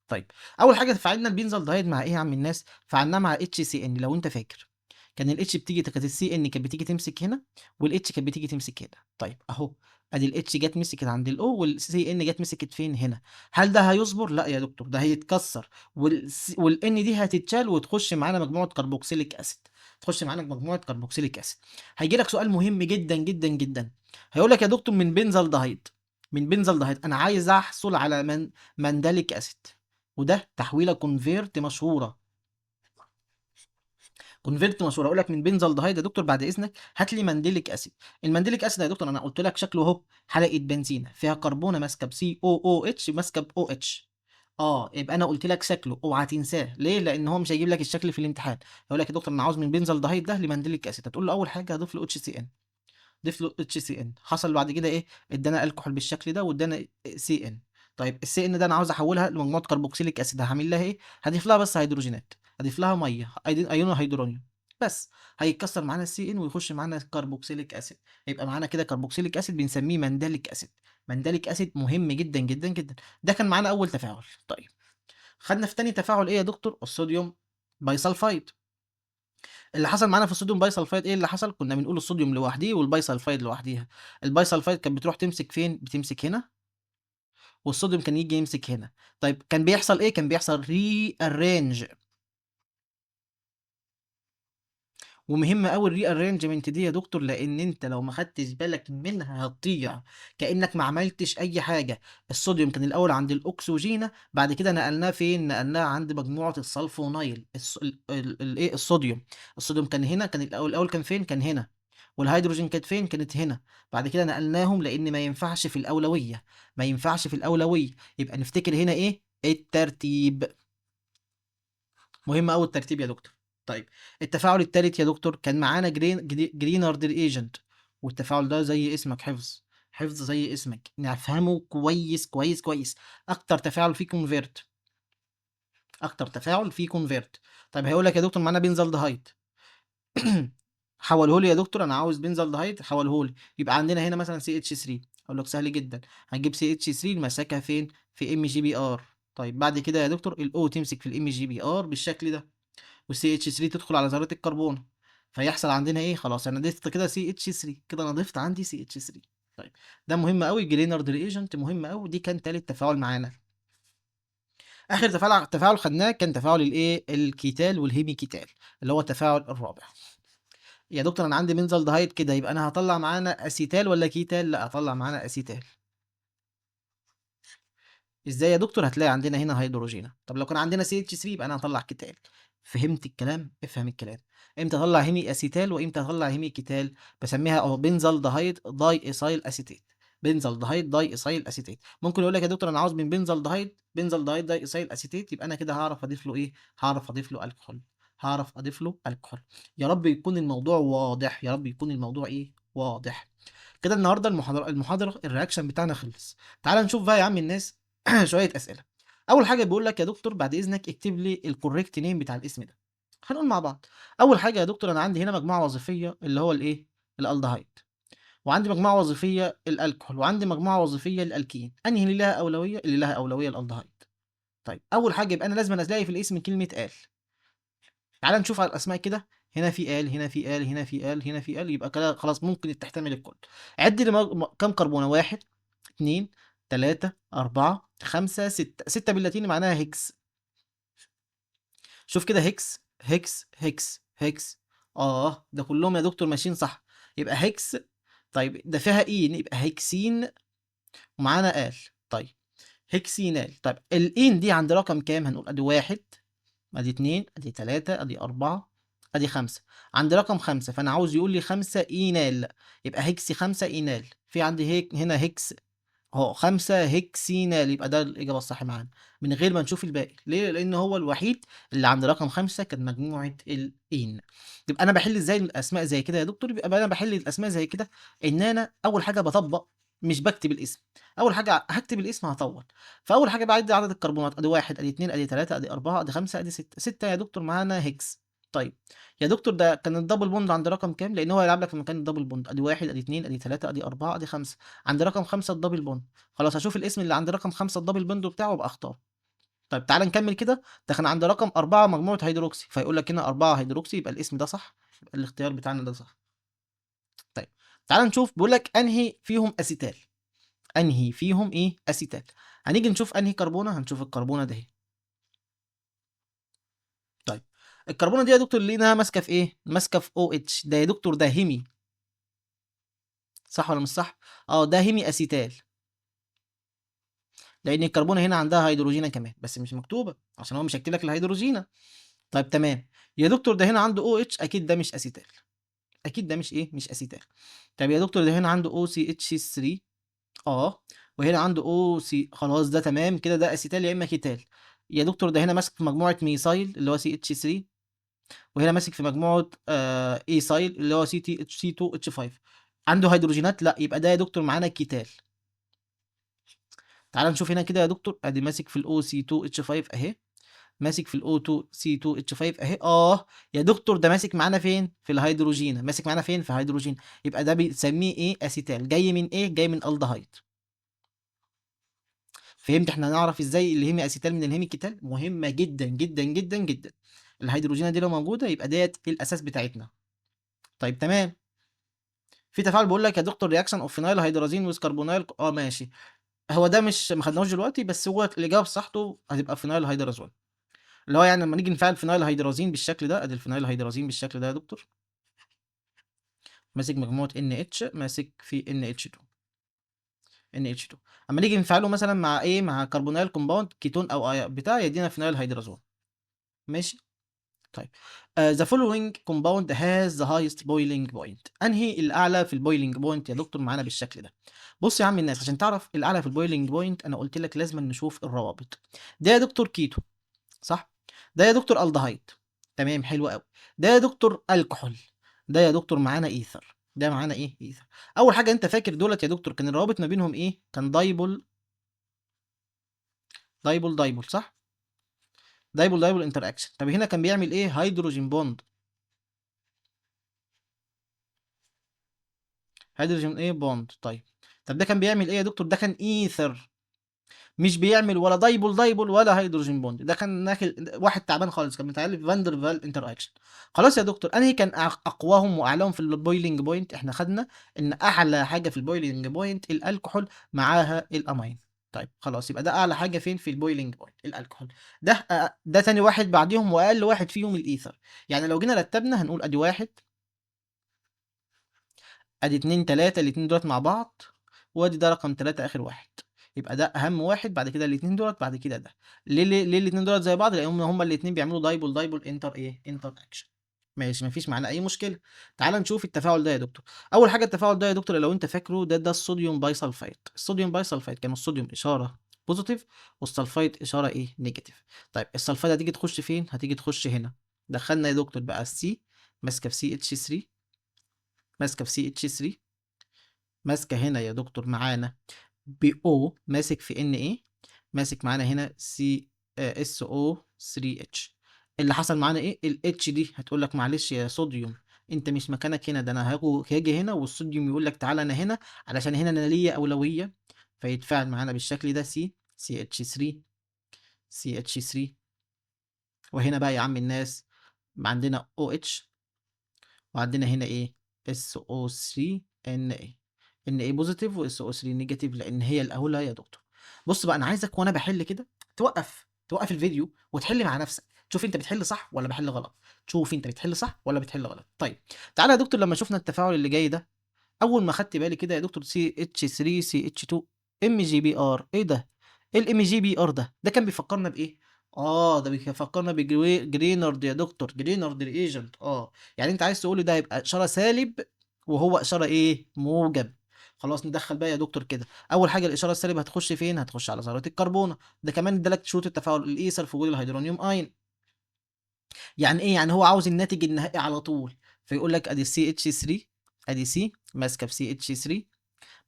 [SPEAKER 1] طيب اول حاجة فعلنا البنزلدهايد مع ايه يا عم الناس؟ فعلناه مع HCN. لو انت فاكر كان ال H بتيجي، كانت ال CN كانت بتيجي تمسك هنا، وال H كانت بتيجي تمسك هنا. طيب اهو ادي ال H جت مسكت عند ال O، وال CN جت مسكت فين؟ هنا. هل ده هيصبر؟ لا يا دكتور، ده هيتكسر، وال N دي هتتشال وتخش معانا مجموعة carboxylic acid، تخش معانا مجموعة carboxylic acid. هيجي لك سؤال مهم جدا جدا جدا، هيقول لك يا دكتور من بنزلدهايد، من بنزلدهايد انا عايز احصل على mandelic acid، وده تحويله convert مشهورة، convert مشهورة. اقول لك من بنزلدهايد يا دكتور بعد اذنك هات لي mandelic acid. ال mandelic acid يا دكتور انا قلت لك شكله اهو، حلقة بنزينة فيها كربونه ماسكه ب COOH ماسكه ب OH. يبقى انا قلت لك شكله، اوعى تنساه. ليه؟ لان هو مش هيجيب لك الشكل في الامتحان. هيقول لك يا دكتور انا عاوز من بنزلدهايد ده ل mandelic acid، هتقول له اول حاجة هضيف له HCN، ضيف له HCN. حصل بعد كده ايه؟ ادانا الكحول بالشكل ده وادانا CN. طيب ال CN ده انا عاوز احولها لمجموعة carboxylic acid، هعمل لها ايه؟ هضيف لها بس هيدروجينات، هضيف لها مية، ايون hydronium بس، هيتكسر معانا ال CN ويخش معانا carboxylic acid، هيبقى معانا كده carboxylic acid بنسميه mandelic acid. mandelic acid مهم جدا جدا جدا. ده كان معانا اول تفاعل. طيب خدنا في تاني تفاعل ايه يا دكتور؟ ال sodium bisulfite. اللي حصل معانا في ال sodium bisulfite ايه اللي حصل؟ كنا بنقول الصوديوم لوحديه وال bisulfite لوحديها. ال bisulfite كانت بتروح تمسك فين؟ بتمسك هنا، والصوديوم كان يجي يمسك هنا. طيب كان بيحصل ايه؟ كان بيحصل rearrange. ومهم قوي ال rearrangement دي يا دكتور، لان انت لو ما خدتش بالك منها هتضيع، كانك ما عملتش اي حاجة. الصوديوم كان الاول عند الاكسجينه، بعد كده نقلناه فين؟ نقلناه عند مجموعة السلفونايل. الايه؟ الصوديوم. الصوديوم كان هنا، كان الاول كان فين؟ كان هنا، والهيدروجين كانت فين؟ كانت هنا. بعد كده نقلناهم لان ما ينفعش في الاولوية، ما ينفعش في الاولوية. يبقى نفتكر هنا ايه؟ الترتيب. مهم قوي الترتيب يا دكتور. طيب التفاعل الثالث يا دكتور كان معانا Grignard reagent، والتفاعل ده زي اسمك حفظ، حفظ زي اسمك، نفهمه كويس كويس كويس. اكتر تفاعل فيه convert، اكتر تفاعل فيه convert. طيب هيقول لك يا دكتور معانا benzaldehyde، حوله لي يا دكتور، انا عاوز benzaldehyde حوله لي. يبقى عندنا هنا مثلا CH3، اقول لك سهل جدا، هنجيب CH3 نمسكها فين؟ في MgBr. طيب بعد كده يا دكتور ال O تمسك في ال MgBr بالشكل ده، وال CH3 تدخل على ذرات الكربون، فيحصل عندنا ايه؟ خلاص انا ضفت كده CH3، كده انا ضفت عندي CH3. طيب ده مهم قوي، Grignard reagent مهم قوي. دي كان تالت تفاعل معانا. اخر تفاعل خدناه كان تفاعل الايه؟ ال ketal وال hemiketal، اللي هو التفاعل الرابع. يا دكتور انا عندي benzaldehyde كده، يبقى انا هطلع معانا acetal ولا ketal؟ لا هطلع معانا acetal. ازاي يا دكتور؟ هتلاقي عندنا هنا هيدروجينة. طب لو كان عندنا CH3 يبقى انا هطلع ketal. فهمت الكلام؟ افهم الكلام. امتى اطلع hemiacetal وامتى اطلع hemiketal؟ بسميها اهو benzaldehyde diethyl acetate، benzaldehyde diethyl acetate. ممكن يقول لك يا دكتور انا عاوز من benzaldehyde benzaldehyde diethyl acetate، يبقى انا كده هعرف اضيف له ايه؟ هعرف اضيف له الكحول، هعرف اضيف له الكحول. يا رب يكون الموضوع واضح، يا رب يكون الموضوع ايه؟ واضح. كده النهارده المحاضرة ال reaction بتاعنا خلص. تعال نشوف بقى يا عم الناس شوية اسئلة. اول حاجة بيقول لك يا دكتور بعد اذنك اكتب لي ال correct name بتاع الاسم ده. هنقول مع بعض. اول حاجة يا دكتور انا عندي هنا مجموعة وظيفية اللي هو الايه؟ الالدهايد، وعندي مجموعة وظيفية الالكحول، وعندي مجموعة وظيفية الالكين. انهي اللي لها اولوية؟ اللي لها اولوية الالدهايد. طيب اول حاجة يبقى انا لازم الاقي في الاسم كلمة al. تعال نشوف على الاسماء كده، هنا في al، هنا في al، هنا في al، هنا في al، يبقى كده خلاص ممكن تحتمل الكل. عد لي كام كربونه؟ 1 2 3 4 5 6. 6 باللاتيني معناها hex. شوف كده hex hex hex hex، ده كلهم يا دكتور ماشيين صح، يبقى hex. طيب ده فيها ene يبقى hexene ومعانا al. طيب hexenal. طيب ال ene دي عند رقم كام؟ هنقول ادي 1 ادي 2 ادي 3 ادي 4 ادي 5، عند رقم 5، فانا عاوز يقول لي 5 enal، يبقى hex 5 enal. في عندي هيك هنا hex اهو 5 hexenal، يبقى ده الاجابة الصح معانا من غير ما نشوف الباقي. ليه؟ لان هو الوحيد اللي عند رقم 5 كانت مجموعة ال ene. يبقى انا بحل ازاي الاسماء زي كده يا دكتور؟ يبقى انا بحل الاسماء زي كده ان انا اول حاجة بطبق، مش بكتب الاسم. اول حاجة هكتب الاسم هطول. فاول حاجة بعد عدد الكربونات، ادي 1 ادي 2 ادي 3 ادي 4 ادي 5 ادي 6. 6 يا دكتور معانا hex. طيب يا دكتور ده كان ال double bond عند رقم كام؟ لان هو هيلعب لك في مكان ال double bond. ادي 1 ادي 2 ادي 3 ادي 4 ادي 5، عند رقم 5 ال double bond. خلاص هشوف الاسم اللي عند رقم 5 ال double bond بتاعه وابقى اختاره. طيب تعالى نكمل كده، ده كان عند رقم 4 مجموعة hydroxy، فيقول لك هنا 4 hydroxy، يبقى الاسم ده صح، يبقى الاختيار بتاعنا ده صح. طيب تعالى نشوف بيقول لك انهي فيهم acetal، انهي فيهم ايه؟ acetal. هنيجي نشوف انهي كربونه، هنشوف الكربونه ده اهي. طيب الكربونه دي يا دكتور لقيناها ماسكه في ايه؟ ماسكه في OH. ده يا دكتور ده hemi، صح ولا مش صح؟ ده hemiacetal، لان الكربونه هنا عندها هيدروجينه كمان، بس مش مكتوبة عشان هو مش هيكتب لك الهيدروجينه. طيب تمام يا دكتور، ده هنا عنده OH، اكيد ده مش acetal، اكيد ده مش ايه؟ مش acetal. طيب يا دكتور ده هنا عنده OCH3، وهنا عنده OC، خلاص ده تمام كده، ده acetal يا اما ketal. يا دكتور ده هنا ماسك في مجموعة methyl اللي هو CH3، وهنا ماسك في مجموعة ethyl اللي هو CTHC2H5. عنده هيدروجينات؟ لا، يبقى ده يا دكتور معانا ketal. تعال نشوف هنا كده يا دكتور، ادي ماسك في ال OC2H5 اهي، ماسك في ال O2C2H5 اهي. يا دكتور ده ماسك معانا فين؟ في الهيدروجين. ماسك معانا فين؟ في هيدروجين. يبقى ده بنسميه ايه؟ acetal. جاي من ايه؟ جاي من الدهايد. فهمت احنا هنعرف ازاي ال hemiacetal من ال hemiketal؟ مهمة جدا جدا جدا جدا. الهيدروجينه دي لو موجودة يبقى ديت الاساس بتاعتنا. طيب تمام. في تفاعل بيقول لك يا دكتور reaction of phenylhydrazine with carbonyl. ماشي، هو ده مش ما خدناهوش دلوقتي، بس هو الاجابة بصحته هتبقى phenylhydrazone، اللي هو يعني لما نيجي نفعل phenylhydrazine بالشكل ده، ادي ال phenylhydrazine بالشكل ده يا دكتور، ماسك مجموعة NH، ماسك في NH2 NH2. اما نيجي نفعله مثلا مع ايه؟ مع carbonyl compound ketone او اي بتاع، يدينا phenylhydrazone. ماشي. طيب the following compound has the highest boiling point. انهي الاعلى في ال boiling point يا دكتور معانا بالشكل ده؟ بص يا عم الناس، عشان تعرف الاعلى في ال boiling point انا قلت لك لازم نشوف الروابط. ده يا دكتور كيتو صح، ده يا دكتور الدهايد، تمام حلو قوي. ده يا دكتور الكحول، ده يا دكتور معانا ايثر، ده معانا ايه؟ ايثر. اول حاجة انت فاكر دولت يا دكتور كان الروابط ما بينهم ايه؟ كان dipole dipole dipole صح، dipole dipole interaction. طب هنا كان بيعمل ايه؟ hydrogen bond، هيدروجين ايه؟ bond. طيب طب ده كان بيعمل ايه يا دكتور؟ ده كان ايثر، مش بيعمل ولا dipole dipole ولا hydrogen bond، ده كان ناكل واحد تعبان خالص، كان متعلق van der Waals interaction. خلاص يا دكتور، انهي كان اقواهم واعلاهم في ال boiling point؟ احنا خدنا ان اعلى حاجة في ال boiling point الالكحول معاها الامين. طيب خلاص، يبقى ده اعلى حاجة فين في ال boiling point؟ الالكحول. ده تاني واحد بعديهم، واقل واحد فيهم الايثر. يعني لو جينا رتبنا هنقول ادي واحد، ادي اتنين، تلاتة، الاتنين دولت مع بعض، وادي ده رقم 3 اخر واحد. يبقى ده اهم واحد، بعد كده الاتنين دولت، بعد كده ده. ليه الاتنين دولت زي بعض؟ لان هما الاتنين بيعملوا dipole dipole inter ايه؟ interaction. ماشي، مفيش معانا اي مشكلة. تعال نشوف التفاعل ده يا دكتور. اول حاجة التفاعل ده يا دكتور لو انت فاكره، ده ال sodium bisulfite. ال sodium bisulfite كان الصوديوم اشارة positive وال sulfite اشارة ايه؟ negative. طيب ال sulfite هتيجي تخش فين؟ هتيجي تخش هنا. دخلنا يا دكتور بقى ال C ماسكه في CH 3، ماسكه في CH 3، ماسكه هنا يا دكتور معانا ب O ماسك في Na، ماسك معانا هنا C SO 3 H. اللي حصل معانا ايه؟ ال H دي هتقول لك معلش يا صوديوم انت مش مكانك هنا، ده انا هاجي هنا، والصوديوم يقول لك تعالى انا هنا علشان هنا انا ليا اولوية، فيتفاعل معانا بالشكل ده C CH 3 CH 3. وهنا بقى يا عم الناس عندنا OH، وعندنا هنا ايه؟ SO 3 Na، Na positive و SO 3 negative، لان هي الاولى يا دكتور. بص بقى، انا عايزك وانا بحل كده توقف الفيديو وتحل مع نفسك، تشوف انت بتحل صح ولا بحل غلط، تشوف انت بتحل صح ولا بتحل غلط. طيب تعالى يا دكتور، لما شفنا التفاعل اللي جاي ده، اول ما خدت بالي كده يا دكتور سي اتش 3 سي اتش 2 ام جي بي ار، ايه ده؟ ايه ال MgBr ده؟ ده كان بيفكرنا بايه؟ ده بيفكرنا ب Grignard يا دكتور، Grignard reagent. يعني انت عايز تقول لي ده هيبقى اشارة سالب وهو اشارة ايه؟ موجب. خلاص ندخل بقى يا دكتور كده. اول حاجة الاشارة السالب هتخش فين؟ هتخش على ذره الكربونه. ده كمان ادالك شروط التفاعل الايثر في وجود ال hydronium ion. يعني ايه؟ يعني هو عاوز الناتج النهائي على طول، فيقول لك ادي CH 3، ادي C ماسكه في CH 3،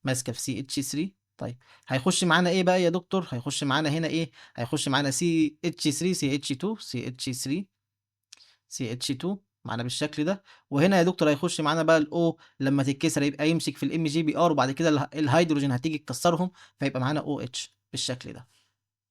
[SPEAKER 1] ماسكه في CH 3. طيب هيخش معانا ايه بقى يا دكتور؟ هيخش معانا هنا ايه؟ هيخش معانا سي اتش 3 سي اتش 2 سي اتش 3 سي اتش 2 معانا بالشكل ده. وهنا يا دكتور هيخش معانا بقى ال O لما تتكسر يبقى يمسك في ال MgBr، وبعد كده الهيدروجين هتيجي تكسرهم، فيبقى معانا OH بالشكل ده.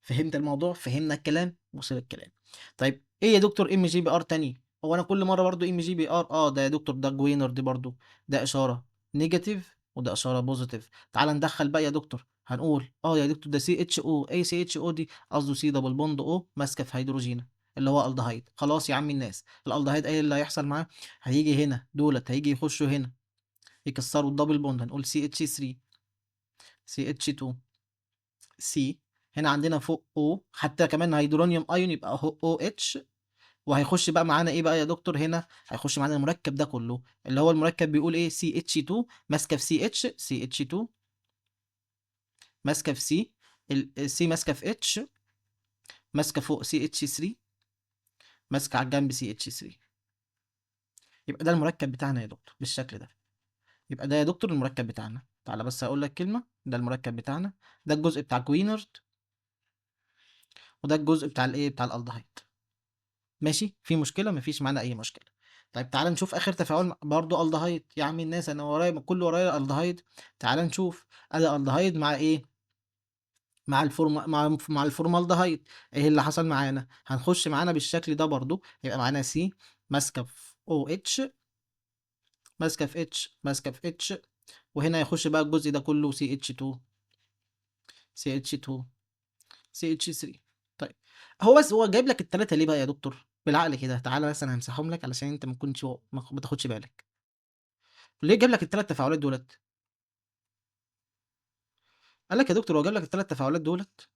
[SPEAKER 1] فهمت الموضوع؟ فهمنا الكلام؟ وصل الكلام. طيب ايه يا دكتور MgBr تاني؟ هو انا كل مرة برضو MgBr؟ ده يا دكتور ده Grignard برضو، ده اشارة negative وده اشارة positive. تعال ندخل بقى يا دكتور، هنقول يا دكتور ده سي اتش او، ايه سي اتش او دي؟ قصده C double bond O ماسكه في هيدروجين اللي هو الدهايد. خلاص يا عم الناس، الالدهايد ايه اللي هيحصل معاه؟ هيجي هنا دولت هيجي يخشوا هنا يكسروا ال double bond، هنقول سي اتش 3 سي اتش 2 سي، هنا عندنا فوق O، حتى كمان hydronium ion يبقى اهو OH. وهيخش بقى معانا ايه بقى يا دكتور؟ هنا هيخش معانا المركب ده كله اللي هو المركب بيقول ايه؟ CH 2 ماسكه في سي اتش، سي اتش 2 ماسكه في C، ال C ماسكه في H، ماسكه فوق CH 3، ماسكه على الجنب CH 3. يبقى ده المركب بتاعنا يا دكتور بالشكل ده. يبقى ده يا دكتور المركب بتاعنا. تعالى بس هقول لك كلمة، ده المركب بتاعنا، ده الجزء بتاع Grignard، وده الجزء بتاع الايه؟ بتاع الالدهايد. ماشي، في مشكلة؟ مفيش معانا اي مشكلة. طيب تعالى نشوف اخر تفاعل برضو الدهايد. يا عم الناس انا ورايا كله ورايا الدهايد. تعالى نشوف ادي الدهايد مع ايه؟ مع الفورم، مع الفورمالدهايد. ايه اللي حصل معانا؟ هنخش معانا بالشكل ده برضو، هيبقى معانا C ماسكه في OH، ماسكه في H، ماسكه في H، وهنا يخش بقى الجزء ده كله سي اتش 2 سي اتش 2 سي اتش 3. طيب هو بس هو جايب لك التلاتة ليه بقى يا دكتور؟ بالعقل كده، تعالى بس انا همسحهم لك علشان انت ما تكونش ما تاخدش بالك. ليه جايب لك التلات تفاعلات دولت؟ قال لك يا دكتور هو جايب لك التلات تفاعلات دولت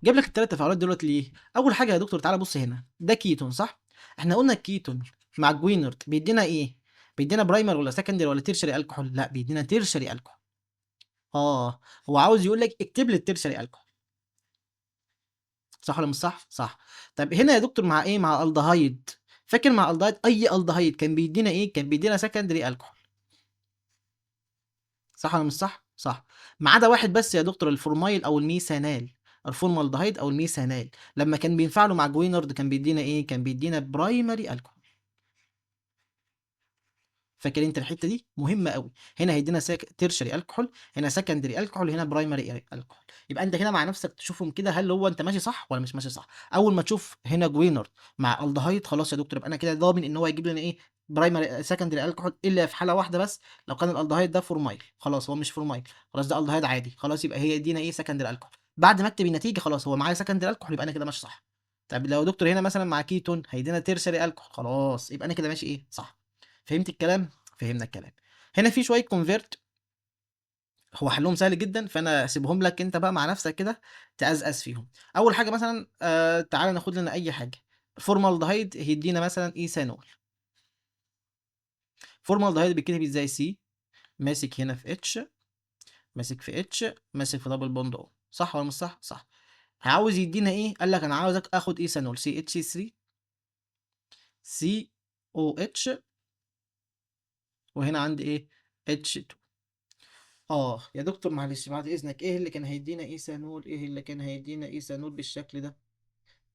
[SPEAKER 1] جايب لك الثلاث تفاعلات دلوقتي ليه؟ اول حاجة يا دكتور تعالى بص هنا، ده كيتون صح؟ احنا قلنا الكيتون مع Grignard بيدينا ايه؟ بيدينا primary ولا secondary ولا tertiary alcohol؟ لا بيدينا tertiary alcohol. هو عاوز يقول لك اكتب لي ال tertiary alcohol، صح ولا مش صح؟ صح. طب هنا يا دكتور مع ايه؟ مع الدهايد. فاكر مع الدهايد اي الدهايد كان بيدينا ايه؟ كان بيدينا secondary alcohol، صح ولا مش صح؟ صح. ما عدا واحد بس يا دكتور، ال formyl او ال methanal، الفورمالدهايد او ال methanal، لما كان بينفعلوا مع Grignard كان بيدينا ايه؟ كان بيدينا primary alcohol. فاكر انت الحتة دي مهمة قوي. هنا هيدينا tertiary alcohol، هنا secondary alcohol، هنا primary alcohol. يبقى انت كده مع نفسك تشوفهم كده هل هو انت ماشي صح ولا مش ماشي صح. اول ما تشوف هنا Grignard مع الدهايد خلاص يا دكتور يبقى انا كده ضامن ان هو يجيب لنا ايه؟ primary secondary alcohol، الا في حاله واحدة بس، لو كان الالدهايد ده formyl، خلاص هو مش formyl، خلاص ده الدهايد عادي، خلاص يبقى هي يدينا ايه؟ secondary alcohol. بعد ما اكتب النتيجة خلاص هو معايا secondary alcohol، يبقى انا كده ماشي صح. طب لو دكتور هنا مثلا مع كيتون هيدينا tertiary alcohol، خلاص يبقى انا كده ماشي ايه؟ صح. فهمت الكلام؟ فهمنا الكلام. هنا في شوية convert هو حلهم سهل جدا، فانا سيبهم لك انت بقى مع نفسك كده تقزقز فيهم. اول حاجة مثلا تعالى ناخد لنا اي حاجة، فورمالدهايد هيدينا مثلا ethanol. formaldehyde بيتكتب ازاي؟ C ماسك هنا في H، ماسك في H، ماسك في double bond O، صح ولا مش صح؟ صح. عاوز يدينا ايه؟ قال لك انا عاوزك اخد ايثانول، سي اتش 3 سي او اتش، وهنا عندي ايه؟ H 2. يا دكتور معلش بعد اذنك، ايه اللي كان هيدينا ايثانول؟ ايه اللي كان هيدينا ايثانول بالشكل ده؟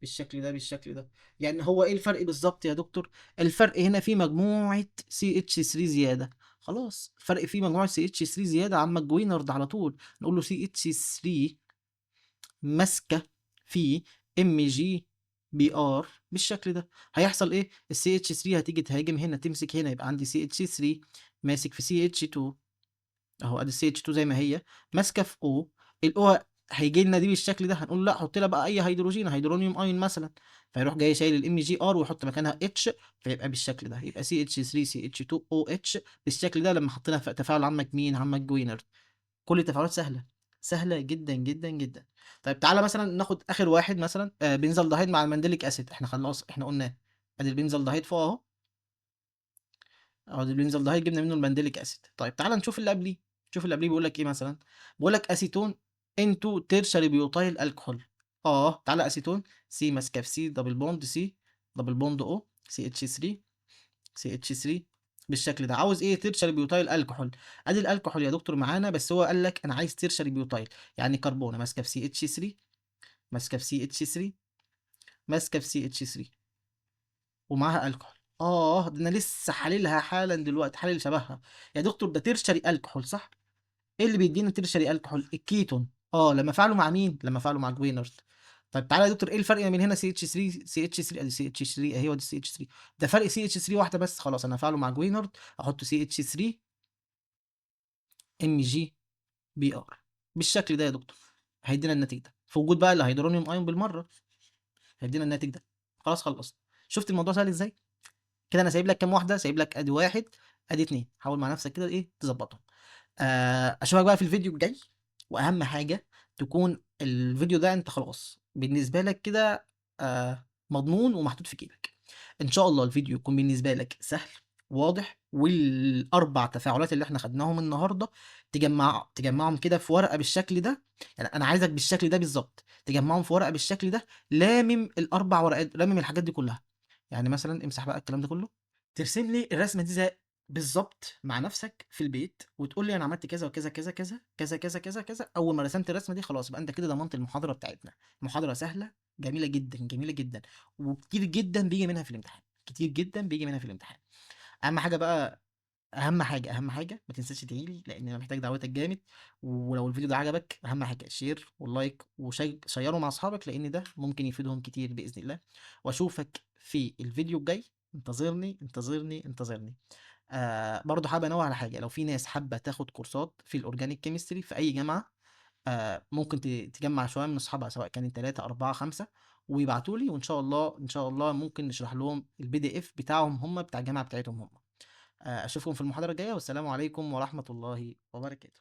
[SPEAKER 1] بالشكل ده، بالشكل ده. يعني هو ايه الفرق بالظبط يا دكتور؟ الفرق هنا في مجموعة CH 3 زيادة، خلاص الفرق في مجموعة CH 3 زيادة عم Grignard على طول، نقول له CH 3 ماسكة في MgBr بالشكل ده. هيحصل ايه؟ ال CH 3 هتيجي تهاجم هنا، تمسك هنا، يبقى عندي CH 3 ماسك في CH 2 اهو، ادي CH 2 زي ما هي ماسكه في O، ال O هيجي لنا دي بالشكل ده، هنقول لا حط لها بقى اي هيدروجين، hydronium ion مثلا، فيروح جاي شايل ال MgR ويحط مكانها H، فيبقى بالشكل ده، يبقى سي اتش 3 سي اتش 2 او اتش بالشكل ده. لما حطينا في تفاعل عمك مين؟ عمك Grignard. كل التفاعلات سهلة، سهلة جدا جدا جدا. طيب تعالى مثلا ناخد اخر واحد مثلا، benzaldehyde مع ال mandelic acid. احنا خلاص احنا قلنا ادي ال benzaldehyde فوق اهو، ادي ال benzaldehyde جبنا منه ال mandelic acid. طيب تعالى نشوف اللي قبليه، شوف اللي قبليه بيقول لك ايه مثلا؟ بيقول لك acetone into tertiary butyl alcohol. تعالى اسيتون، C ماسكه في C double bond C double bond O CH 3 CH 3 بالشكل ده. عاوز ايه؟ tertiary butyl alcohol. ادي الالكحول يا دكتور معانا، بس هو قال لك انا عايز tertiary butyl، يعني كربونه ماسكه في CH 3 ماسكه في CH 3 ماسكه في CH 3 ومعاها الكحول. ده انا لسه حللها حالا دلوقتي، حلل شبهها يا دكتور. ده tertiary alcohol صح؟ ايه اللي بيدينا tertiary alcohol؟ الكيتون. لما فعلوا مع مين؟ لما فعلوا مع Grignard. طيب تعالى يا دكتور، ايه الفرق ما بين هنا CH 3 CH 3، ادي CH 3 اهي وادي CH 3، ده فرق CH 3 واحدة بس. خلاص انا هفعله مع Grignard، احط CH 3 MgBr بالشكل ده يا دكتور، هيدينا الناتج ده في وجود بقى ال hydronium ion بالمرة، هيدينا الناتج ده. خلاص خلصنا. شفت الموضوع سهل ازاي؟ كده انا سايب لك كام واحدة؟ سايب لك ادي واحد ادي اتنين، حاول مع نفسك كده ايه تظبطهم. اشوفك بقى في الفيديو الجاي، واهم حاجة تكون الفيديو ده انت خلاص بالنسبة لك كده مضمون ومحطوط في جيبك. ان شاء الله الفيديو يكون بالنسبة لك سهل واضح، والاربع تفاعلات اللي احنا خدناهم النهارده تجمعهم كده في ورقة بالشكل ده. يعني انا عايزك بالشكل ده بالظبط تجمعهم في ورقة بالشكل ده، لامم الاربع ورقات، لامم الحاجات دي كلها. يعني مثلا امسح بقى الكلام ده كله، ترسم لي الرسمة دي زي بالظبط مع نفسك في البيت، وتقول لي انا عملت كذا وكذا كذا كذا كذا كذا كذا كذا. اول ما رسمت الرسمة دي خلاص يبقى انت كده ضمنت المحاضرة بتاعتنا. محاضرة سهلة جميلة جدا جميلة جدا، وكتير جدا بيجي منها في الامتحان، كتير جدا بيجي منها في الامتحان. اهم حاجة بقى، اهم حاجة، اهم حاجة ما تنساش تدعي لي، لان انا محتاج دعوتك جامد. ولو الفيديو ده عجبك اهم حاجة share وال like وشيره مع اصحابك، لان ده ممكن يفيدهم كتير باذن الله. واشوفك في الفيديو الجاي. انتظرني انتظرني انتظرني. برضو حابب انوه على حاجة، لو في ناس حابة تاخد كورسات في ال organic chemistry في اي جامعه، ممكن تجمع شوية من اصحابها، سواء كانت 3 4 5، ويبعتوا لي، وان شاء الله ان شاء الله ممكن نشرح لهم ال PDF بتاعهم هم، بتاع الجامعة بتاعتهم هم. اشوفكم في المحاضرة الجاية، والسلام عليكم ورحمة الله وبركاته.